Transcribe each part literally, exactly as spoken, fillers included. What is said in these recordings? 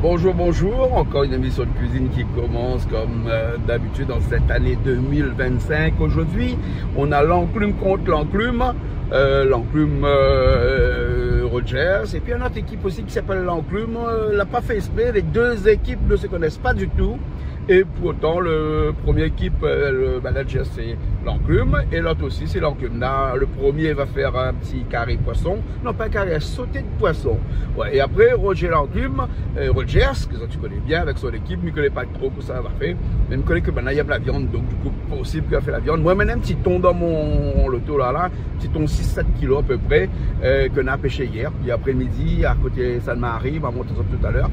Bonjour, bonjour. Encore une émission de cuisine qui commence comme, euh, d'habitude en cette année deux mille vingt-cinq. Aujourd'hui, on a Lanclume contre Lanclume. Euh, Lanclume, euh, Rogers. Et puis une autre équipe aussi qui s'appelle Lanclume. Euh, la pa fé ésprè, les deux équipes ne se connaissent pas du tout. Et pourtant, le premier équipe, euh, le manager, c'est Lanclume. Et l'autre aussi, c'est Lanclume. Là, le premier va faire un petit carré poisson. Non, pa in karé, in soté de poisson. Ouais, é apré, Roger Lanclume, euh, Rogers, ke zot i koné bien avèk son ékip, mi koné pa tro kosa li la fé, mé mi koné ke banna i èm la viann, donk dikou, posib ke li la fé la viann. Moin, mi néna in ti ton dan mon loto la, la, ti ton sis, sèt kilo apepré, euh, ke nou la pésé yèr, yèr apré-midi, a koté Sainte-Marie, ma mont azot talèr.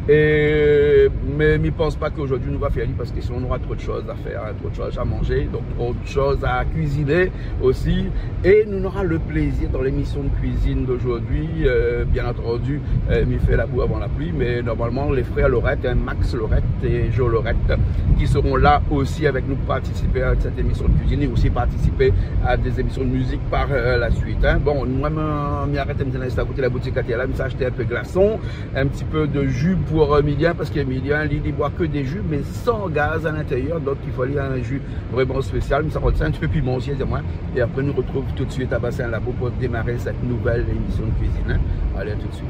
É, mé mi pans pa ke zordi nou va fé ali, parske sinon nou nora tro de shoz a fèr, tro de shoz a manzé, donk tro de shoz a kuiziné osi. É nou nora le plézir dan lémisyon de kuizine d'aujourd'hui, euh, bien antandi, euh, mi fé la bou avan la pli, mé normalman, lé frèr Lorette, hein, Max Lorette é Jo Lorette, ki seront la osi avèk nou pou partisipé a sèt émisyon de kuizine é osi partisipé a dé zémisyon de mizik par, euh, la suit, hein. Bon, moin, mi, mi arèt in ti instan a koté la boutik atèr la, mi sa ashté in pé glason, in ti pé de ji pou, euh, Emilien, parske Emilien, li, li boi ke dé ji, mé san gaz a lintérièr, donk i fo ali in ji vréman spésial, mi sa rod sa in ti pé piman osi, é moin. É apré, nou retrouv tout de suit a Bassin Labo pou démar sèt nouvèl émisyon de kuizine, hein. Alé, a tout de suit.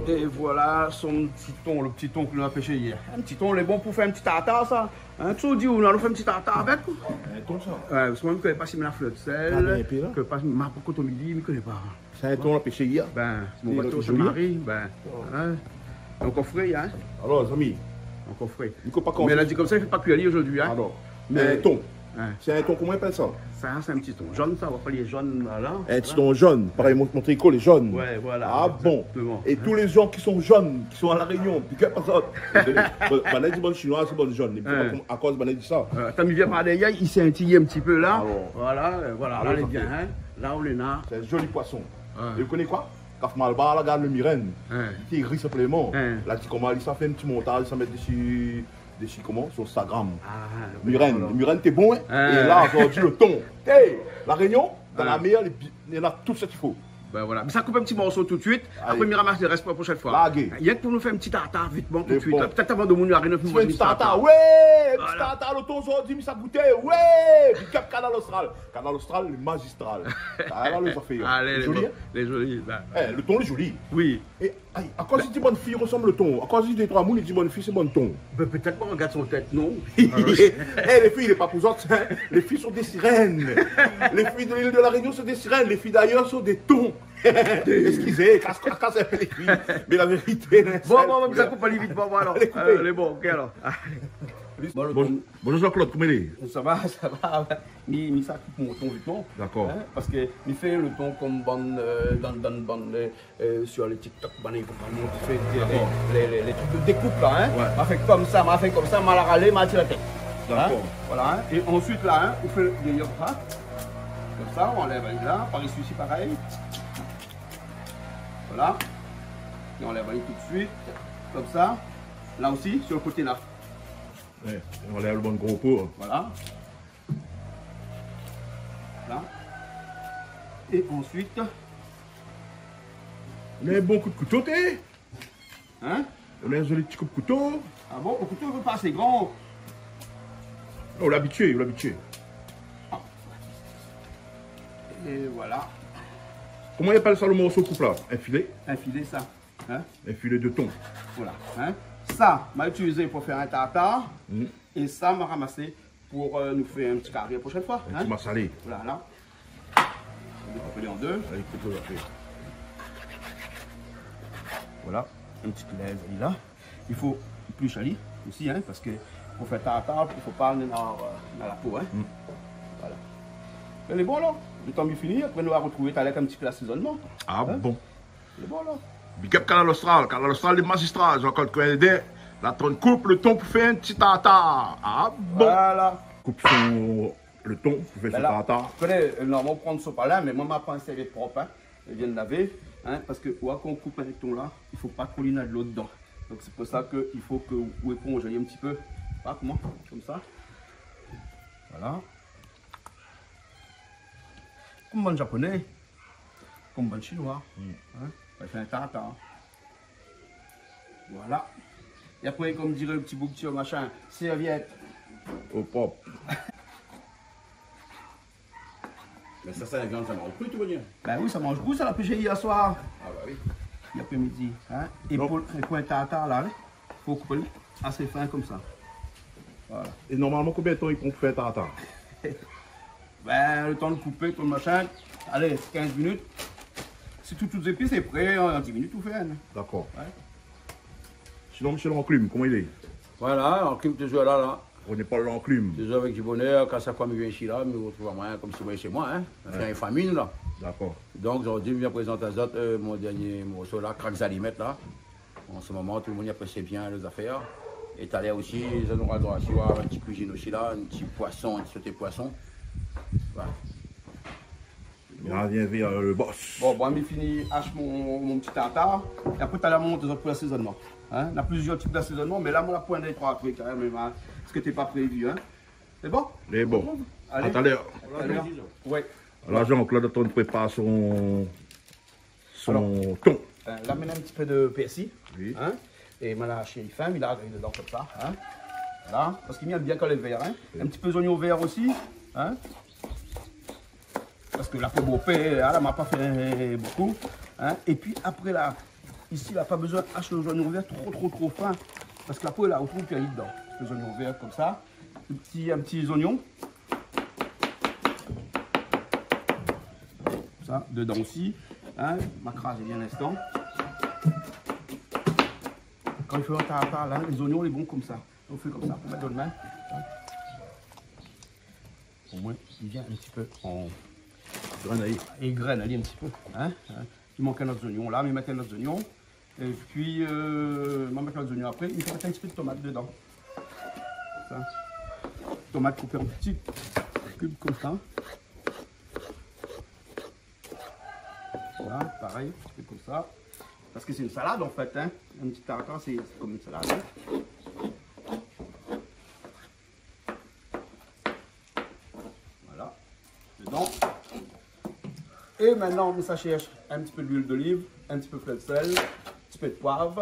É, é voilà son ti ton, le ti ton ke nou la pésé yèr. In ti ton, lé bon pou fé in ti tartar, sa. Hein, ou di, ou la fé in ti tartar avèk, ou ? In ton, sa. Ouais, parske moin, mi koné pa si mi la flèt sèl, pa bien épi, la. Ke pa, ma, pou koton midi, mi koné pa. Sé in ton la pésé yèr. Bin, mon bato, sé zoli. Mari, bin, hein. Ankor fré, hein. Alor, zami. Ankor fré. Mé la di konmsa, i fé pa kui ali zordi, hein. Alor, mé in ton. Hein. Sé in ton, koman i apèl sa ? Sa, sé in ti ton zone, sa, ou voi pa lé zone, voilà. In ti ton zone, parèy mon, mon triko lé zone. Ouais, voilà, exactement. Ah bon ? É tout lé zone ki son zone, ki son a La Rényon, big up azot. Dézolé. Bon, banna i di bann Shinoi, sé bann zone. Mé mi koné pa koman, akoz banna i di sa. Euh, atann, mi vien par dèryèr, i sintiyé in ti pé la. Alor. Voilà, euh, voilà, la lé bien, hein. La ou lé la. Sé in zoli poison. Ouais. É ou koné koi ? Kaf Malbar la gard le Mirène. Ouais. Li té gri sinpleman. Ouais. La di koman li sa fé in ti montaz, li sa mèt dési, dési koman, son Instagram. Ah, Mirène, alor. Mirène té bon, hein. Ouais. É la, zordi, le ton. Hey, La Rényon, dan la mèr, lé bi-, néna tout sak i fo. Bin voilà. Mi sa koup in ti morso tout de suit. Alé. Apré, mi ramas le rès pou la proshèn foi. Largé. Rienk pou nou fé in ti tartar vitman tout de suit, la. Pétèt avan domoun i ariv, nou fé in ti tartar. Voilà. Ti fé in ti tartar. Ouais, ti tartar, le ton zordi, mi sa gouté. Ouais, big up Kanal Austral. Kanal Austral, le magistral. Ah, la, le zafèr. Alé, lé zoli, hein ? Lé zoli, la. Eh, le ton lé zoli. Oui. É, ay, akoz i di bann fi i resanm le ton ? Akoz i di troi moun, i di bann fi sé bann ton ? Bin, pétèt moin mi gard son tèt, non ? Eh, lé fi, lé pa pou zot, hein. Lé fi son dé sirèn. Lé fi de l'île de La Réunion son dé sirèn. Lé fi d'ayèr son dé ton. Eskizé, kas, kas, kas in pé lé fi. Mé la vérité, la, bon, sé bon, bon, sa koup ali vit, bon, bon, alor. Alé, koupé. Euh, lé bon, ok, alor. Bon, le ton. Bonjour Jean-Claude, koman i lé ? Sa va, sa va. Mi, mi sa koup mon ton vitman. Dakor. Hein, parske mi fé le ton konm bann, euh, dan, dan bann, euh, euh, sur le TikTok, bann i fé, bann i fé dé, lé, lé, lé trik de dékoup la, hein. Ouais. Ma fé konmsa, ma fé konmsa, ma la ralé, ma tir la tèt. Hein ? Dakor. Voilà, hein. É ansuit la, hein, ou fé dèryèr konmsa. Konmsa, ou anlèv la, par isi, parèy. Voilà. É ou anlèv tout de suit. Konmsa. La osi, sur le koté la. Ouais, ou anlèv le bann gro po. Voilà. La. É ansuit, ou néna in bon kou de kouto, té ? Hein ? Ou néna in zoli ti koup kouto. Ah bon, le kouto lé pa asé gran. Non, ou lé abitié, ou lé abitié. Ah. É voilà. Koman i apèl sa, le morso koup la ? In filé ? In filé, sa. Hein ? In filé de ton. Voilà, hein. Sa, ma itilizé pou fé in tartar. Mm. É sa, ma ramasé pou, euh, nou fé in ti kari la proshèn foi, hein. In ti masalé. Voilà, la. Nou koup ali an dé. Alé, koup ali an dé. Voilà, in ti kilèz, li la. I fo plish ali osi, hein, parske pou fé tartar, i fo pa néna, euh, néna la po, hein. Mm. Voilà. Lé bon, la. Le tan mi fini, apré nou va retrouv talèr konm in ti pé d'asézonman. Ah bon ? Hein ? Lé bon, la. Big up Kanal Austral, Kanal Austral lé magistral, Jean-Claude Coindin. La, ton koup le ton pou fé in ti tartar. Ah bon ? Voilà. Koup son, le ton pou fé son tartar. Bin la, ou koné, euh, normalman, ou pran sopalin, mé moin, ma pran in sèrvièt prop, hein. I vien lavé, hein, parske, ou voi, kan ou koup in ton la, i fo pa tro li néna dolo dedan. Donk sé pou sa ke i fo ke ou éponj in ti pé. Woi koman, konmsa. Voilà. Konm bann Japoné, konm bann Shinoi. Mm. In ? I fé in tartar. Voilà. É apré, konm diré lo ti boug, ti machin, sèrvièt. O prop. Mé sa, sa, la viann, sa i manz kri, tout va bien. Bin oui, sa i manz kri, sa la pésé yèr soir. A ba oui. É apré midi, in. É pou, é pou in tartar la, in, fo koupé asé fin konmsa. Voilà. É normalman, konbien d'tan i pran pou fé in tartar ? Bin, lo tan de koupé, tout machin, alé, kinz minit. Si tout, tout zépis lé pré, an dis minit ou fé, in. Dakor. Wé. Sinon, mésyé Lanclume, koman i lé ? Voilà, Lanclume toujour la, la. René Paul Lanclume. Toujour avèk di bonèr, kan sa fwa mi vien isi la, mi rotrouv amoin konmsi moin lé shé moin, in. Wé. Fé in fami nou la. Dakor. Donk zordi mi vien prézant azot, eu, mon dèrnié morso la, Krak Zalimèt la. An se moman tout lo moun i aprésié bien lé zafèr. É talèr osi zot nora droi osi oir in ti kuizine osi la, in ti poison, in ti soté poison. Voilà. Mé la vien vir lo boss. Bon, bon, mi fini ash mon, mon ti tartar. É apré talèr mi mont azot pou lasézonman. In ? Na plizièr tip d'asézonman, mé la moin la poin dé troi trik, in, mé, in, sak té pa prévi, in. Sé bon ? Sé bon. Alé. A talèr. A talèr. Wé. La Jean-Claude lé antrin prépar son, son ton. Alor, eu, la mi mèt in ti pé de pèrsi. Oui. In ? É moin la ashé fin, mi la rogard dedan konmsa, in. Voilà, parske mi èm bien kan lé vèr, in. Oui. In ti pé zoignon vèr osi, in. Parske la fé bonpé, ala, ma pa fé bonpé, in. É pi apré la, isi la pa bezoin ashé zoignon vèr tro, tro, tro fin. Parske apré la, ou trouv pi ali dedan. Zoignon vèr konmsa. In ti, in ti zoignon. Sa, dedan osi, in, ma krazé in instan. Kan i fé in tartar la, lé zoignon lé bon konmsa. Ou fé konmsa, ou mèt dann min. Omoin i vien in ti pé an grène ali. I grène ali in ti pé, in, in. I mank in ot zoignon la, mi mèt in ot zoignon. É pi, eu, ma mèt lot zoignon apré, mi fé in ti pé de tomat dedan. Sa. Tomat koupé an ti kib konmsa. Voilà, parèy, in ti pé konmsa. Parske sé in salad an fèt, in. In ti tartar, sé, sé konm in salad, in. Voilà. Dedan. É mintnan, mi sa shèrsh in ti pé d'luil d'oliv, in ti pé flèr d'sèl, in ti pé d'poiv.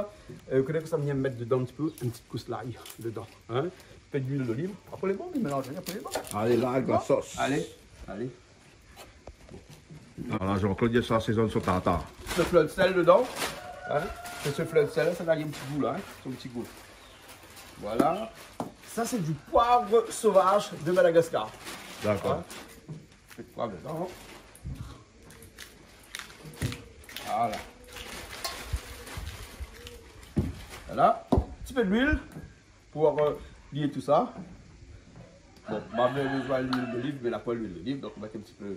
Eu, ou koné kosa mi èm mèt dedan in ti pé, in ti kous lay dedan, in. In pé d'luil d'oliv. Apré lé bon, mi mélanz, apré lé bon. Alé, la, avèk la sos. Alé, alé. Ala, Jean-Claude, sa, sé zone son tartar. Ti flèr d'sèl dedan. In ? Sé ti flèr d'sèl la, sa i done in ti gou la, in. Son ti gou. Voilà. Sa, sé di poiv sovaz de Madagaskar. Dakor. In ? Sé poiv dedan. Voilà. Voilà. In ti pé d'luil. Pou, eu, lié tousa. Bon, ma pa bezoin luil d'oliv, mé la poin luil d'oliv, donk nou mèt in ti pé,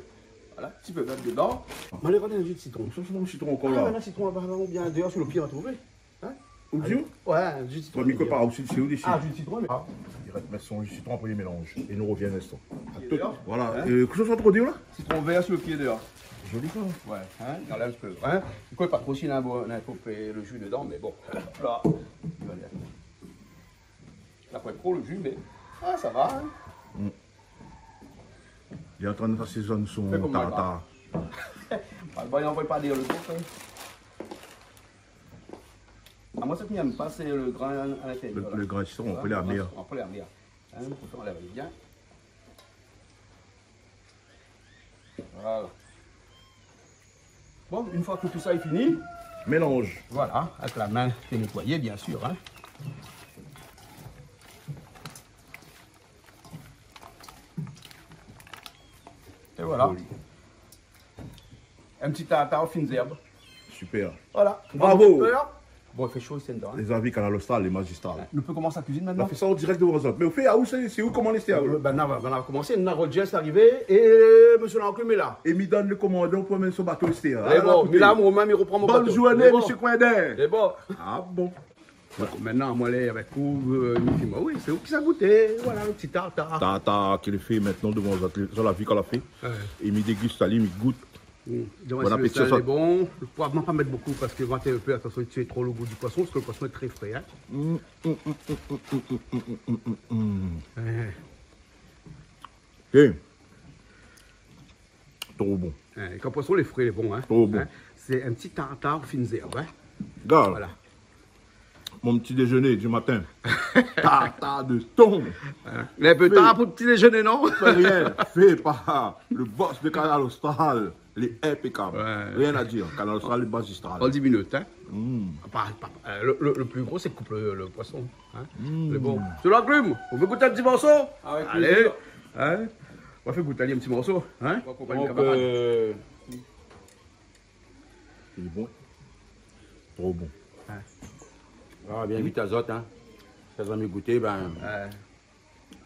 voilà, in ti pé d'luil dedan. Ma alé rod in ji d'sitron. Sa, sé mon sitron ankor la. A, mé la, sitron laba, oubien déor, si lo pié ma trouvé. In ? Ou di ? Wé, in ji d'sitron. Bon, mi prépar osi, sé ou isi. A, ji d'sitron, mé, a. Dirèk, mèt son ji d'sitron, apré i mélanz. É nou rovien in instan. A tout. Déor. Voilà. In ? Eu, kosa sa tro dir la ? Sitron vèr si lo pié déor. Zoli sa. Wé, in, gard in ti pé, in. I kol pa tro si na, bon, na in pé lo ji dedan, mé bon. La. Voilà. La poin tro lo ji, mé, a, sa va, in. Mm. Li lé antrin asézone son tartar. Fé konm Malbar. Malbar, li anvoy pa déor lo trik, in. A, moin, sak mi èm pa, sé lo grin a lintérièr la. Lo, lo grin sitron, apré lé amèr. Apré lé amèr. In, pou sa, nou lèv bien. Voilà. Bon, in foi ke tousa lé fini, mélanz. Voilà, avèk la min, té nétoiyé, biensir, in. É voilà. Zoli. In ti tartar o fine zèrb. Super. Voilà. Bravo. Bon, i fé sho isi dedan, in. Lé zavi, Kanal Austral, lé mazistral. Nou pé komans la kuizine mintnan ? Nou fé sa an dirèk dovan zot. Mé ou fé, a, ou sé, sé ou koman lé stèr ? Eu, bin, na, bin, na komansé, na Rogers lé arivé é mésyé Lanclume lé la. É mi done le komandan pou amenn son bato isi, in. Lé bon, la, mi ropran mon bato. Bonne journée, mésyé Coindin. Lé bon. A bon. Donk, mintnan, moin lé avèk ou, eu, mi di, oui, sé ou ki sa gouté, voilà, lo ti tartar. Tartar ki lé fé mintnan dovan zot, zot la vi kan la fé. Wé. É mi dégust ali, mi gout. Mm. Bon apéti, sal lé bon. Lo poiv, mi sa pa mèt bonpé parske mi sa fé atansion, i tié tro lo gou di poison, parske lo poison lé tré fré, in. Mm, mm, mm. Eh. Tro bon. In, é kan poison lé fré, lé bon, in. Tro bon. In, sé in ti tartar fine zèrb, in. Gard. Voilà. Mon ti déjeuner du matin. Tartar de thon. Voilà. Lé in pé tar pou ti déjeuner, non ? Fé rien. Fé par le boss de Kanal Austral. Lé inpékab. Ouais. Rien à dire. Kanal Austral lé mazistral. An dis minit, in. Mm. Apa, apa, euh, lo, lo, lo pli gro, sé koup lo, lo poison, in. Mm. Lé bon. Sé la klim. Ou vé gout in ti morso ? Avèk plézir. Alé. In ? Ou va fé gout ali in ti morso, in ? Ou va akonpagn kamarad. Donk, euh, lé bon. Tro bon. Ouais. Ah, bien vit azot, in. Sa zamé gouté, bin,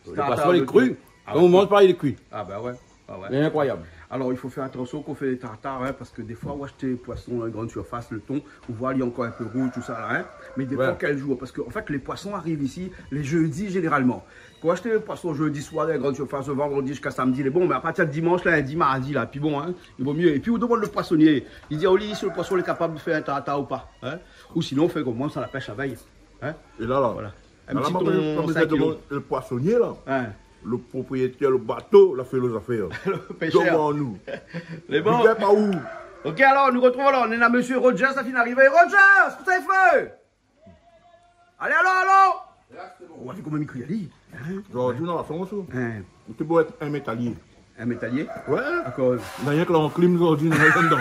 lo poison lé kri. Ah ouais. Kan ou manz pa, lé kri. Ah bah ouais. Ah ouais. Lé inkroyab. Alor, i fo fé atansion kan ou fé tartar, in, parske défoi, ou ashté poison dan la grann sirfas, lo thon, ou voi li lé ankor in pé rouj, tousa la, in. Mé i dépan kèl zour, parske an fèt, lé poison i ariv isi lé jeudi zénéralman. Kan ou ashté poison jeudi soir dan la grann sirfas, vandrodi ziska samdi, lé bon, mé a partir de dimansh, lindi, mardi, la, pi bon, in, lé pi bon. Épi ou demann lo poisonié, li di aou, li, si lo poison lé kapab fé in tartar ou pa, in. Ou sinon, ou fé konm moin, sa la pèsh la vèy, in. É la, la. Voilà. In ti thon, sink kilo. Lo poisonié la, lo propriétèr lo bato, la fé lo zafèr. Lo pêcheur. Domann anou. Lé bon. Big up aou. Ok, alor, nou artrouv alor, nou néna mésyé Rogers, la fine arivé. Rogers, kosa i fé ? Alé, alor, alor. Ou la vi koman i kri ali, in ? Zordi nou la fors, ou. In. Ou té pou èt in métalié. In métalié ? Ouais. Akoz ? Na rienk lanklim zordi, nou lé andan.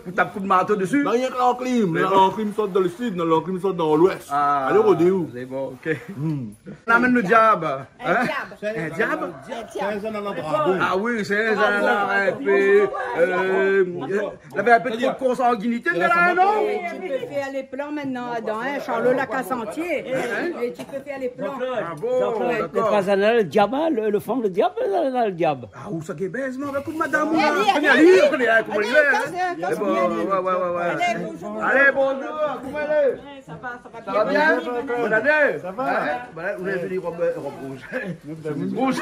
Ou tap kout marto dési ? Na rienk lanklim. Mé bon. Lanklim sort dan le sid, lanklim sort dan lwès. Ah, alé rodé ou. Lé bon, ok. Hmm. Nou amenn lo diab, in ? In diab. In diab ? In diab. Sé in zanana dragon. Ah oui, sé in zanana, in pé, euh, Lavé in pé tro de konsanginité, mé la, non ? Tu peux faire les plans maintenant, Adam, hein. Charlot la casse entier. Et tu peux faire les plans. Ah bon, d'accord. Sé pa zanana lo diab, in, lo, lo fanm lo diab, zanana lo diab. Ah, ousa i bèz, mé avèk out madam, ou la. Allez, allez, allez, allez, allez, allez, allez, bonjour. Allez, bonjour, koman i lé ? Ça va, ça va bien. Ça va bien ? Bonne année. Ça va. Hein ? Voilà, ou la vi rob, rob rouz. Rouz.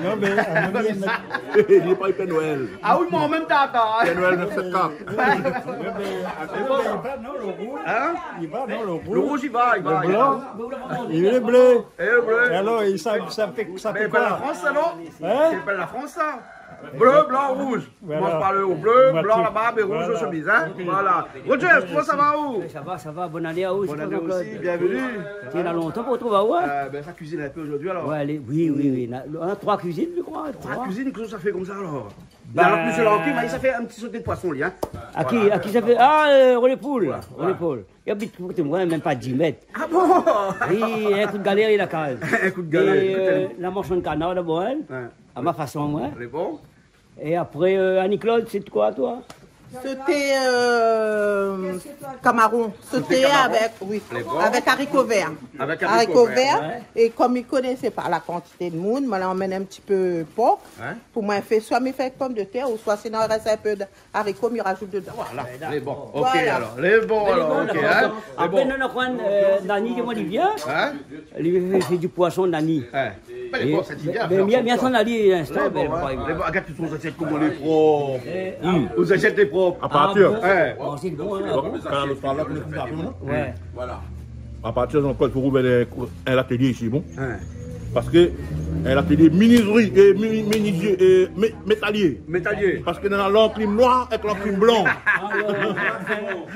Non, mé, euh, li lé pa Pè Noèl. Ah oui, mé an mèm tan, atann, hein. Pè Noèl neuf sept quatre. Non, mé, euh, li va, non, lo rouz. Hein ? Li va, non, lo rouz. Lo rouz, li va, li va, li va. Lo blan, li lé blé. É lo blé. É alor, sa, sa fé, sa fé koi ? Mé sé pa la Frans, sa, non ? Hein ? Sé pa la Frans, sa. Blé, blan, rouz. Voilà. Koman i parl o blé, blan laba, mé rouz o shemiz, hein. Voilà. Roger, koman sa va, ou ? Sa va, sa va. Bonne année à vous, Jean-Claude. Bonne année aussi, bienvenue. Té la lontan pou trouv aou, hein ? Euh, ben, sa kuizine in pé zordi, alor. Ouais, alé, oui, oui, oui. Na, na troi kuizine, mi kroi, hein, troi. Troi kuizine, kosa sa fé konmsa, alor ? Ben, alor, plis la, ok, mé sa fé in ti soté poison, li, hein. Voilà. A ki, a ki sa fé ? Ah, euh, René Poul. Voilà, voilà. René Poul. Li abit koté moin, mèm pa dis mèt. Ah bon ? Oui, in kou d'galèr, li la kaz. In kou d'galèr, in kou d'galèr. É, euh, la manchon kanar dabor, hein, à ma façon, moin. Lé bon. É apré, euh, Annie-Claude, sé koi, toi ? Soté, euh, kamaron. Soté kamaron. Soté avèk, oui, avèk zariko vèr. Lé bon. Avèk zariko vèr. Zariko vèr, ouais. É kom mi koné pa la kantité de moun, moin la amenn in ti pé por. Hein ? Pou moin fé, soi mi fé pomdetèr, ou soi sinon i rès in pé de zariko, mi razout dedan. Voilà, lé bon. Ok, alor. Lé bon, alor, ok, hein. Apré, nou néna, euh, Nani, koman li vien ? Hein ? Li fé, fé di poison, Nani. Hein. Mé lé bon, sa i vien, mé bien, bien, son ali, hein, lé bon, hein. Lé bon, gard tout son zasièt, koman lé prop. Hmm. Out zasièt lé prop. A partir. Ah bon ? Hein. Bon, sé bon, hein. Bon, kan nou parl la, nou fé sa, non ? Ouais. Voilà. A partir de Jean-Claude, fo ouvèr in, in latelié isi, bon. Hein. Parske in latelié minizri, é mi-, minizri, é mé-, métalié. Métalié. Parske néna lanklim noir èk lanklim blan. Ah, ouais, ouais, ouais.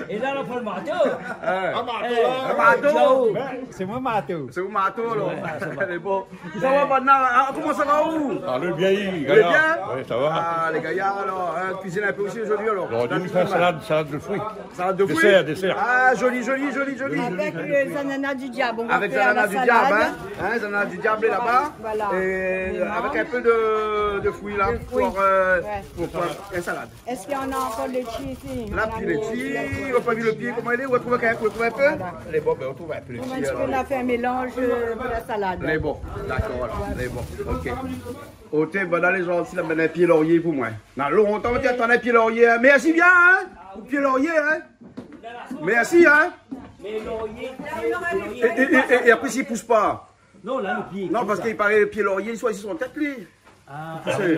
É la, la pran lo marto. Hein. Ah, marto, la. Eh, marto. Ben, sé moin marto. Sé ou marto, alor. Ouais, sa va. Lé bon. Sa va, banna, hein, koman sa va, ou ? Ah, lé bien, lé gayar. Lé bien ? Ouais, sa va. Ah, lé gayar, alor, hein, kuizine in pé osi zordi, alor. Zordi, nou fé in salad, salad de fruits. Salad de fruits. Dessert, dessert. Ah, joli, joli, joli, joli. Avèk, euh, zanana di diab, nou va fé la salad. Avèk zanana di diab, hein. Hein, zanana di diab laba. Voilà. É avèk in pé de, de fruits, la, pou, euh, pou, pou in salad. Èske néna ankor létshi isi ? La, pi létshi, nou la pa vi lo pié, koman i lé, ou trouv in pé, ou trouv in pé ? Voilà. Lé bon, ben, ou trouv in pé létshi, alor. Nou va fé in mélanz, euh, pou la salad. Lé bon, dakor, alor. Lé bon, ok. Oté, banna lé zanti, la amenn in pié lorié pou moin. Na lontan mi té atann in pié lorié, hein. Mèrsi bien, hein, pou pié lorié, hein. Mèrsi, hein. É, é, é, é apré, si i pous pa. Non, la, lo pié, non, parske i paré pié lorié, soi isi son tèt, li. Ah, ah oui, oui,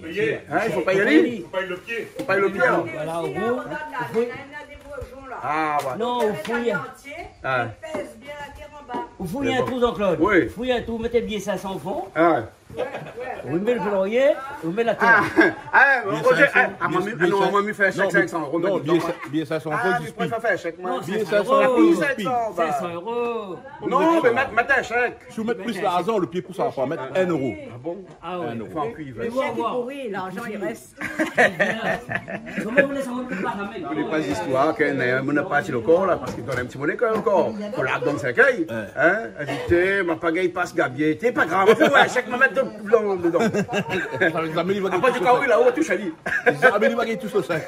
oui. Hein, i fo pa i alé. Fo pa i alé. Fo pa i alé. Voilà, ou fouy. Ah, ouais. Non, ou fouy. Ah. Ou fouy in trou, Jean-Claude. Oui. Fouy in trou, mèt bien sink san o fon. Ah. Ou mèt lo lorié, ou mèt la tèr. Ah, ah, Roger, ah, ah, moin, mi fé shèk sink san euro. Non, bien sink san euro. Ah, mi préfèr fé shèk, moin. Bien sink san euro. Sink san euro. Non, mé mèt, mèt in shèk. Si ou mèt plis larzan, lo pié i pous pa, mèt in euro. Ah bon ? Ah ouais. Fo in kuiv. Lo shèk lé pouri, larzan i rès. Koman ou lès amoin pa la min ? Ou koné pa zistoir ke, euh, moin na pa atil ankor la, parske done in ti moné kan mèm ankor. Fo la done sèkèy. Hein ? Azité, ma pa gingn pas gabié. Té pa grav, fé, ouais, shèk ma mèt dedan, dedan. Apré, ou toush ali. Zamé li va gingn toush lo shèk.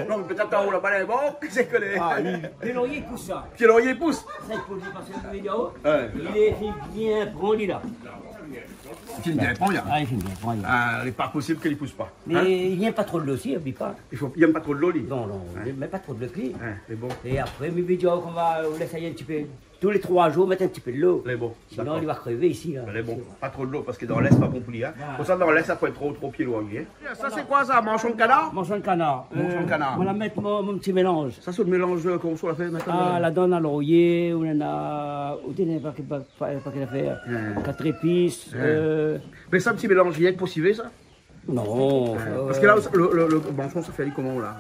Non, mé pétèt anlèr laba, lé bon, sé ke lé... Ah oui. Pié lorié i pous sa. Pié lorié i pous. Sa i pous, parske lo média, ouais, li lé bien pran, li la. Li fine bien pran, la. Ah, li fine bien pran, la. Ah, lé pa posib ke li pous pa. Mé i yèm pa tro dolo osi, oubli pa. I fo, i yèm pa tro dolo, li. Non, non, mé pa tro dolo, li. Hein, sé bon. É apré, mi vé dir, ou va lès in ti pé. Tou lé troi zour, mèt in ti pé dolo. Lé bon. Sinon, li va krévé isi, la. Lé bon. Pa tro dolo, parske dan lès, pa bon pou li, hein. Voilà. Pou sa, dan lès, sa fo pa tro, tro pié lorié. Sa, sé koi sa, manshon kanar ? Manshon kanar. Manshon kanar. Euh, moin la mèt mon, mon ti mélanz. Sa, sé lo mélanz, euh, koman sa ou la fé mintnan ? Ah, la done, na lorié, ou na, ou na pa, pa, pa, pa, kat zépis, euh. Mé sa, ti mélanz rienk pou sivé, sa ? Non, euh, parske la, lo, lo, lo manshon, sa fé ali koman, la ?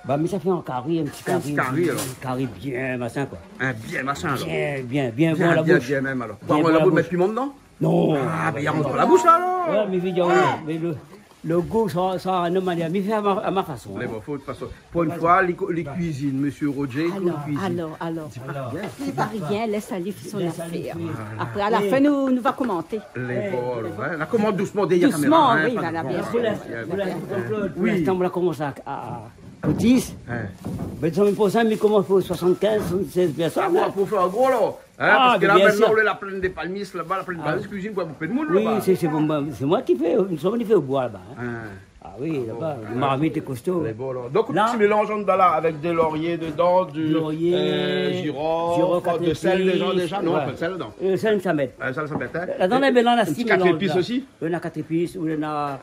Ba, mi sa fé in kari, in ti kari, in ti kari, alor. Kari bien, machin, koi. In bien machin, alor. Bien, bien, bien, bien, bien, bien mèm, alor. Bien bon la boush. Ou la pa mèt piman dedan ? Non. Ah, mé i rant pa la boush, la, alor. Ouais, mé évidaman, mé lo, lo gou, sa, sa, non, manièr, mi fé a ma, a ma fason, hein. Mé bon, fo, de tout fason. Pou in foi, li ku-, li kuizine, mésyé Roger, li kuizine. Alor, alor, alor. Di pa rien. Di pa rien, lès ali fé son afèr. Lès ali fé. Voilà. Apré, a la fin, nou, nou va komanté. Lé bon, alor, hein. La komant dousman dèrièr kaméra, hein, oui, pa de pran. Dousman, voilà, bien sir. Pou lé, pou lé, pou lé, pou linstan, nou la komans a, a, a dis. Hein. Mé la semèn proshèn, mi komans pou soisant-kinz, soisant-sèz pèrsone, hein. Ah, bon, pou fé in gro, alor. Hein, ah, parske la, mintnan, ou lé la Plaine des Palmistes, laba, la Plaine des Palmistes, kuizine pou in bonpé d'moun, laba. Oui, sé, sé bon, sé moin ki fé, nou somèt i fé o boi, laba, hein. Hein. Ah oui, laba, marmit lé kosto. Lé bon, alor. Donk, ti mélanz andan la, avèk dé lorié dedan, du, euh, jirof, jirof, de sèl, déza, déza. Non, pa de sèl, non. Euh, sèl, sa mèt. Euh, sèl, sa mèt, hein. La, dan lé mélanz, la, in ti kat zépis osi. Na kat zépis, ou na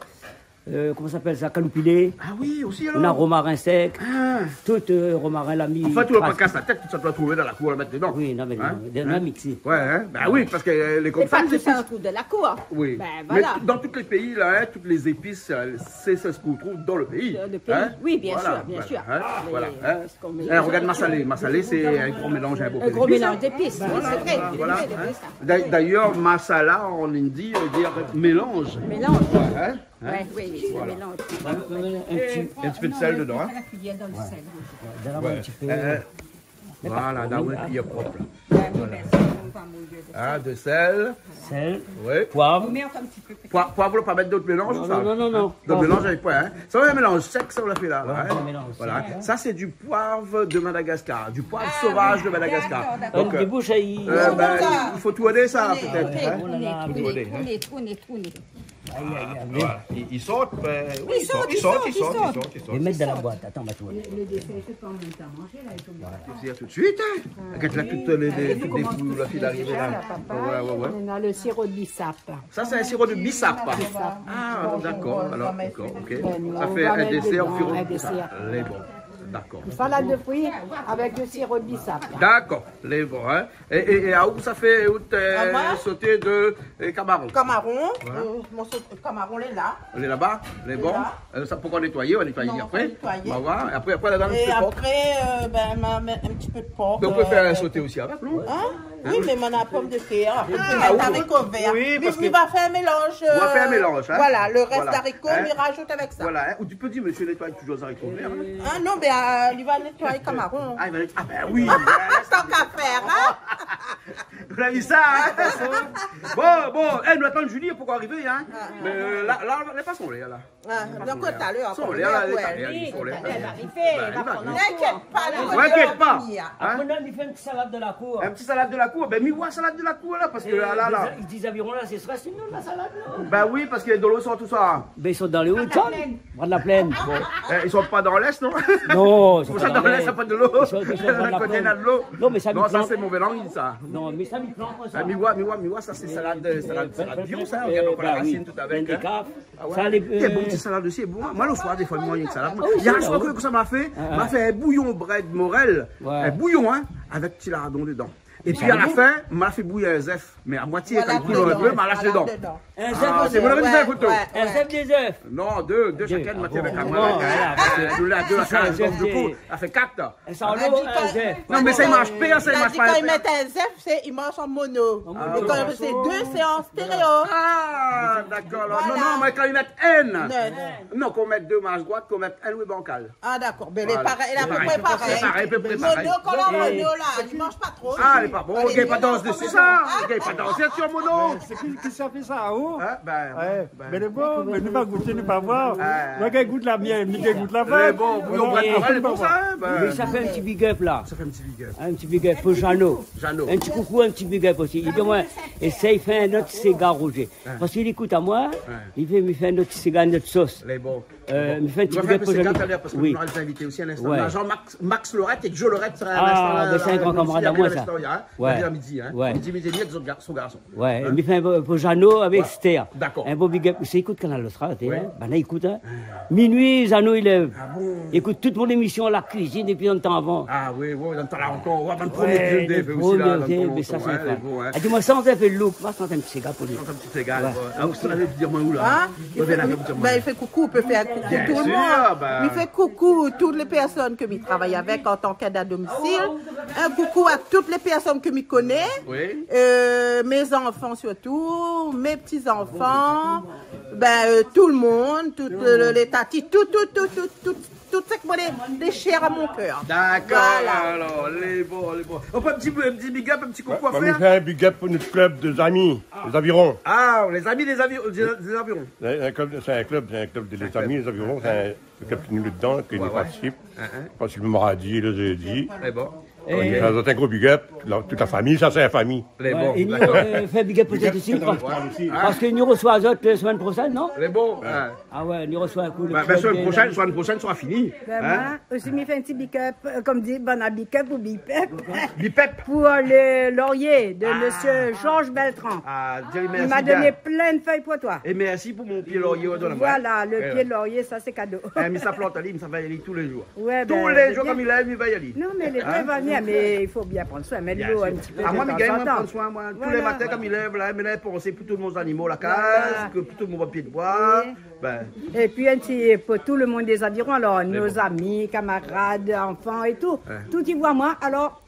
euh, koman sa i apèl sa, kaloupilé. Ah oui, osi, alor. Na romarin sèk. Ah. Tout, euh, romarin, lami. Anfin, ou va pa kas la tèt, tout sa ou va trouv dan la kour, la mèt dedan. Oui, non, mé non, non, miksé. Hein ? Ouais, hein. Ba oui, parske, euh, lé konmsa, lé zépis. Mé pa tout sa ou trouv dan la kour. Oui. Bin, voilà. Mé dan tout lé péi, la, hein, tout lé zépis, euh, sé, sé sak ou trouv dan lo péi. Dans le pays. Hein ? Oui, bien sûr, bien sûr. Voilà, hein. Mé voilà, hein. Hein, regard masalé. Masalé, sé in gro mélanz, in bonpé d'épis, hein. In gro mélanz d'épis, oui, sé vré. Voilà, voilà, hein. D'ayèr, masala an indi i vé dir mélanz. Mélanz. Ouais, hein. Hein ? Ouais, oui, oui, sé mélanz. Voilà. In ti, in ti pé de sèl dedan, hein. Donn amoin in ti pé. Euh, voilà, la, oui, prop, la. Voilà. Hein, de sèl. Sèl. Oui. Poiv. Poi-, poiv, ou la pa mèt dot mélanz, sa ? Non, non, non, non. Dot mélanz avèk poiv, hein. Sa, in mélanz sèk, sa, ou la fé la, la, hein. Ouais, in mélanz sèk, hein. Voilà. Sa, sé du poiv de Madagascar, du poiv sovaz de Madagascar. Ah oui, d'accord, d'accord. Donk, euh, euh, bin, i fo tourné sa, pétèt, hein. Tourné, tourné, tourné, tourné. Aïe, aïe, aïe. Voilà. I, i sort, bin, oui, i sort, i sort, i sort, i sort. Mèt dan la boit, atann, ma tourn. Le, le dessert, sé pa an mèm tan manzé, la, i fo mèt... Voilà. Sé tout de suite, hein. Regard la, tout lé, lé, tout lé fri, la fine arivé la. Ouais, ouais, ouais. Nou na lo siro de bisap. Sa, sé in siro de bisap. Bisap. Ah, d'accord. Alor, d'accord, ok. Bin, nou va mèt dedan in désèr. Sa fé in désèr o siro de bisap. In désèr. Lé bon. D'accord. In salad de fruits avèk lo siro de bisap. D'accord. Lé bon, hein. É, é, é aou sa fé out, euh, soté de, euh, kamaron ? Kamaron, euh, morso de kamaron, lé la. Lé laba, lé bon. Lé la. Euh, sa, pou ou nétoiyé, ou va nétoiyé apré. Non, pa nétoiyé. Ou va voir. É apré, apré, la dan lo por. É apré, euh, bin, ma mèt in ti pé de por, euh... Mé ou pé fé in soté osi avèk, non ? Hein ? Oui, mé moin na pomdetèr. Ah, oui. Zariko vèr. Oui, parske nou va fé in mélanz, euh, nou va fé in mélanz, hein. Voilà, lo rès zariko, nou rajout avèk sa. Voilà, hein. Ou ou pé dir, mésyé i nétoiy touzour zariko vèr, hein. Ah non, mé, euh, li va nétoiy kamaron. Ah, li va nétoiy, ah, bin oui. Tant qu'à faire, hein. Ou la vi sa, hein ? Bon, bon, eh, nou atann Julie, pankor arivé, hein. Ah. Mé, euh, la, la, lé pa son lèr, la. Ah, donk, talèr, son lèr, la, lé pa son lèr. Li va arivé, li va pran in kour. Inkièt pa, li va arivé. Inkièt pa. Hein ? Apré, nou fé in ti salad de la kour. In ti salad de la kour. Bin, mi voi salad de la kour, la, parske la, la, la. Mé i di, i di, zaviron la, sé srès, nou, la salad, la. Bin oui, parske dolo i sort ousa ? Bin, i sort dan lé o, Pran la plèn. Bon. Eh, i sort pa dan lès, non ? Non, i sort pa dan lès, na pa dolo. I sort, i sort pa dan lès. Koté na dolo. Non, mé sa, non, sa, sé mové languine, sa. Non, mé sa, mi pran konmsa. Ah, mi voi, mi voi, mi voi, sa sé salad, euh, salad, euh, salad bouyon, sa, euh, rogard, la rasine tout avèk, hein. Ah ouais. Sa, lé, euh, bon, ti salad osi, bon. Moin, le soir, défoi, mi manz in salad. Ah oui, sé bon. Yèr soir, kosa ma fé, ma fé in bouyon brèd morèl, in bouyon, hein, avèk ti lardon dedan. Épi, a la fin, ma fé bouyi in zèf, mé a moitié, kan li koul in pé, ma lash dedan. In zèf osi. Ah, sé bon, la foto. In zèf, dé zèf. Non, dé, dé shakinn, ma fé avèk la min. Bon, voilà, parske nou lé dé, sa fé kat. É sa, alor, in zèf. Non, mé sa i marsh pa, sa i marsh pa. La di kan i mèt in zèf, sé, i marsh an mono. An mono. É kan sé dé, sé an stéréo. Ah, dakor, alor. Voilà. Non, non, mé kan i mèt inn. Non, kan i mèt dé, i marsh droit, kan i mèt inn, oui, bankal. Ah, dakor. Voilà. Mé lé parèy, la, a pé pré parèy. Sé parèy, a pé pré parèy. Mono, kan la mono, la, i marsh pa tro. Ah, lé pa bon, i gingn pa dans dési sa. I gingn pa dans dési mono. Sé ki, ki sa fé sa, oh ? Hein, ben, ouais. Mé lé bon, mé nou va gouté, nou va voir. Ouais. Moin, mi gout la mièl, mi gout la vèy. Lé bon, bouyon brèd morèl, lé bon sa, hein, ben. Mé sa fé in ti big up, la. Sa fé in ti big up. In ti big up pou Jeannot. Jeannot. In ti koukou, in ti big up osi. Li di amoin, éséy fé in not séga, Roger. Parske li ékout amoin, li fé, mi fé in not séga, in not sos. Lé bon. Euh, mi fé in ti big up pou Jeannot. Nou va fé in séga talèr, parske nou nora lé zinvité osi a linstan. Ouais. Nou nora Jean-Max, Max Lorette é Joe Lorette, a linstan, la, la, la, a midi, hein. Ah, ben, sé in gran kamarad amoin, sa. Ouais. Li ariv a midi, hein. Ouais. Midi, midi é demi, zot i gard son garson. Ouais, é mi fé in pou, pou Jeannot avèk Esther. Dakor. In bon big up. Sé, i ékout Kanal Austral, té, hein. Banna i ékout, hein. Minui, Jeannot i lèv. Ah bon ? I ékout tout mon émisyon, la kuizine, épi dan tan avan. Ah oui, oui, dan tan la ankor. Ouais, bann promié kuizine, lé osi promié, la, dan tan avan, mé sa, sé in fé. Ah, di amoin sa, nou fé louk. Ma shant in ti séga pou li. Shant in ti séga, ouais. Ah, ou sa, di amoin ou la. Hein ? Ou vien la, di amoin. Ben, i fé koukou, i pé fé koukou tout le moun. Bien sûr, ben. I fé koukou tout lé pèrsone ke mi travay avèk an tan k'èd a domisil. In koukou a tout lé pèrsone ke mi koné. Oui. Euh, mé zanfan sirtou, mé ti zanfan, ben, euh, tout le moun, tout, euh, lé tati, tout, tout, tout sak moin lé, lé shèr a mon kèr. Dakor, alor, lé bon, lé bon. Ou pé in ti, in ti big up, in ti koukou a fèr ? Moin, mi fé in big up pou nout klub dé zami, lé Zaviron. Ah, lé zami dé Zavi-, dé, dé Zaviron. In, in klub, sé in klub, sé in klub dé zami, lé Zaviron, sé in klub ki nou lé dedan, ki nou partisip. Ouais, ouais. Parske le mardi, le jeudi. Lé bon. É mi fé azot in gro big up, la, tout la fami, sa sé la fami. Lé bon, dakor. É nou, euh, fé big up pou zot osi, parske nou resoi azot, euh, semèn proshèn, non ? Lé bon, hein. Ah ouais, nou resoi in kou le... Ben, semèn proshèn, semèn proshèn sera fini. Ben, moin osi, mi fé in ti big up, euh, konm di, banna big up ou big up. Big up. Pou, euh, le lorié de mésyé Georges Beltran. Ah, Dieu merci bien. Il m'a donné plein de feuilles pour toi. É mèrsi pou mon pié lorié, ouais, donn amoin. Voilà, le pié lorié, sa sé kado. Eh, mi sa plant ali, mi sa vèy ali tou lé zour. Ouais, ben, tou lé zour, konm i lèv, mi vèy ali. Non, mé lé vré va bien, mé i fo bien pran soin, mèt dolo in ti pé de tan an tan. Bien sûr. Ah, moin, mi gingn pran soin, moin. Tou lé matin, konm i lèv, la, mi lèv, pansé pou tout mon zanimo, la kaz, ke pou tout mon pié de boi. Oui. Ben. Épi in ti, pou tout le moun dé Zaviron, alor, nout zami, kamarad, zanfan é tou. Ouais. Tout i voi amoin, alor,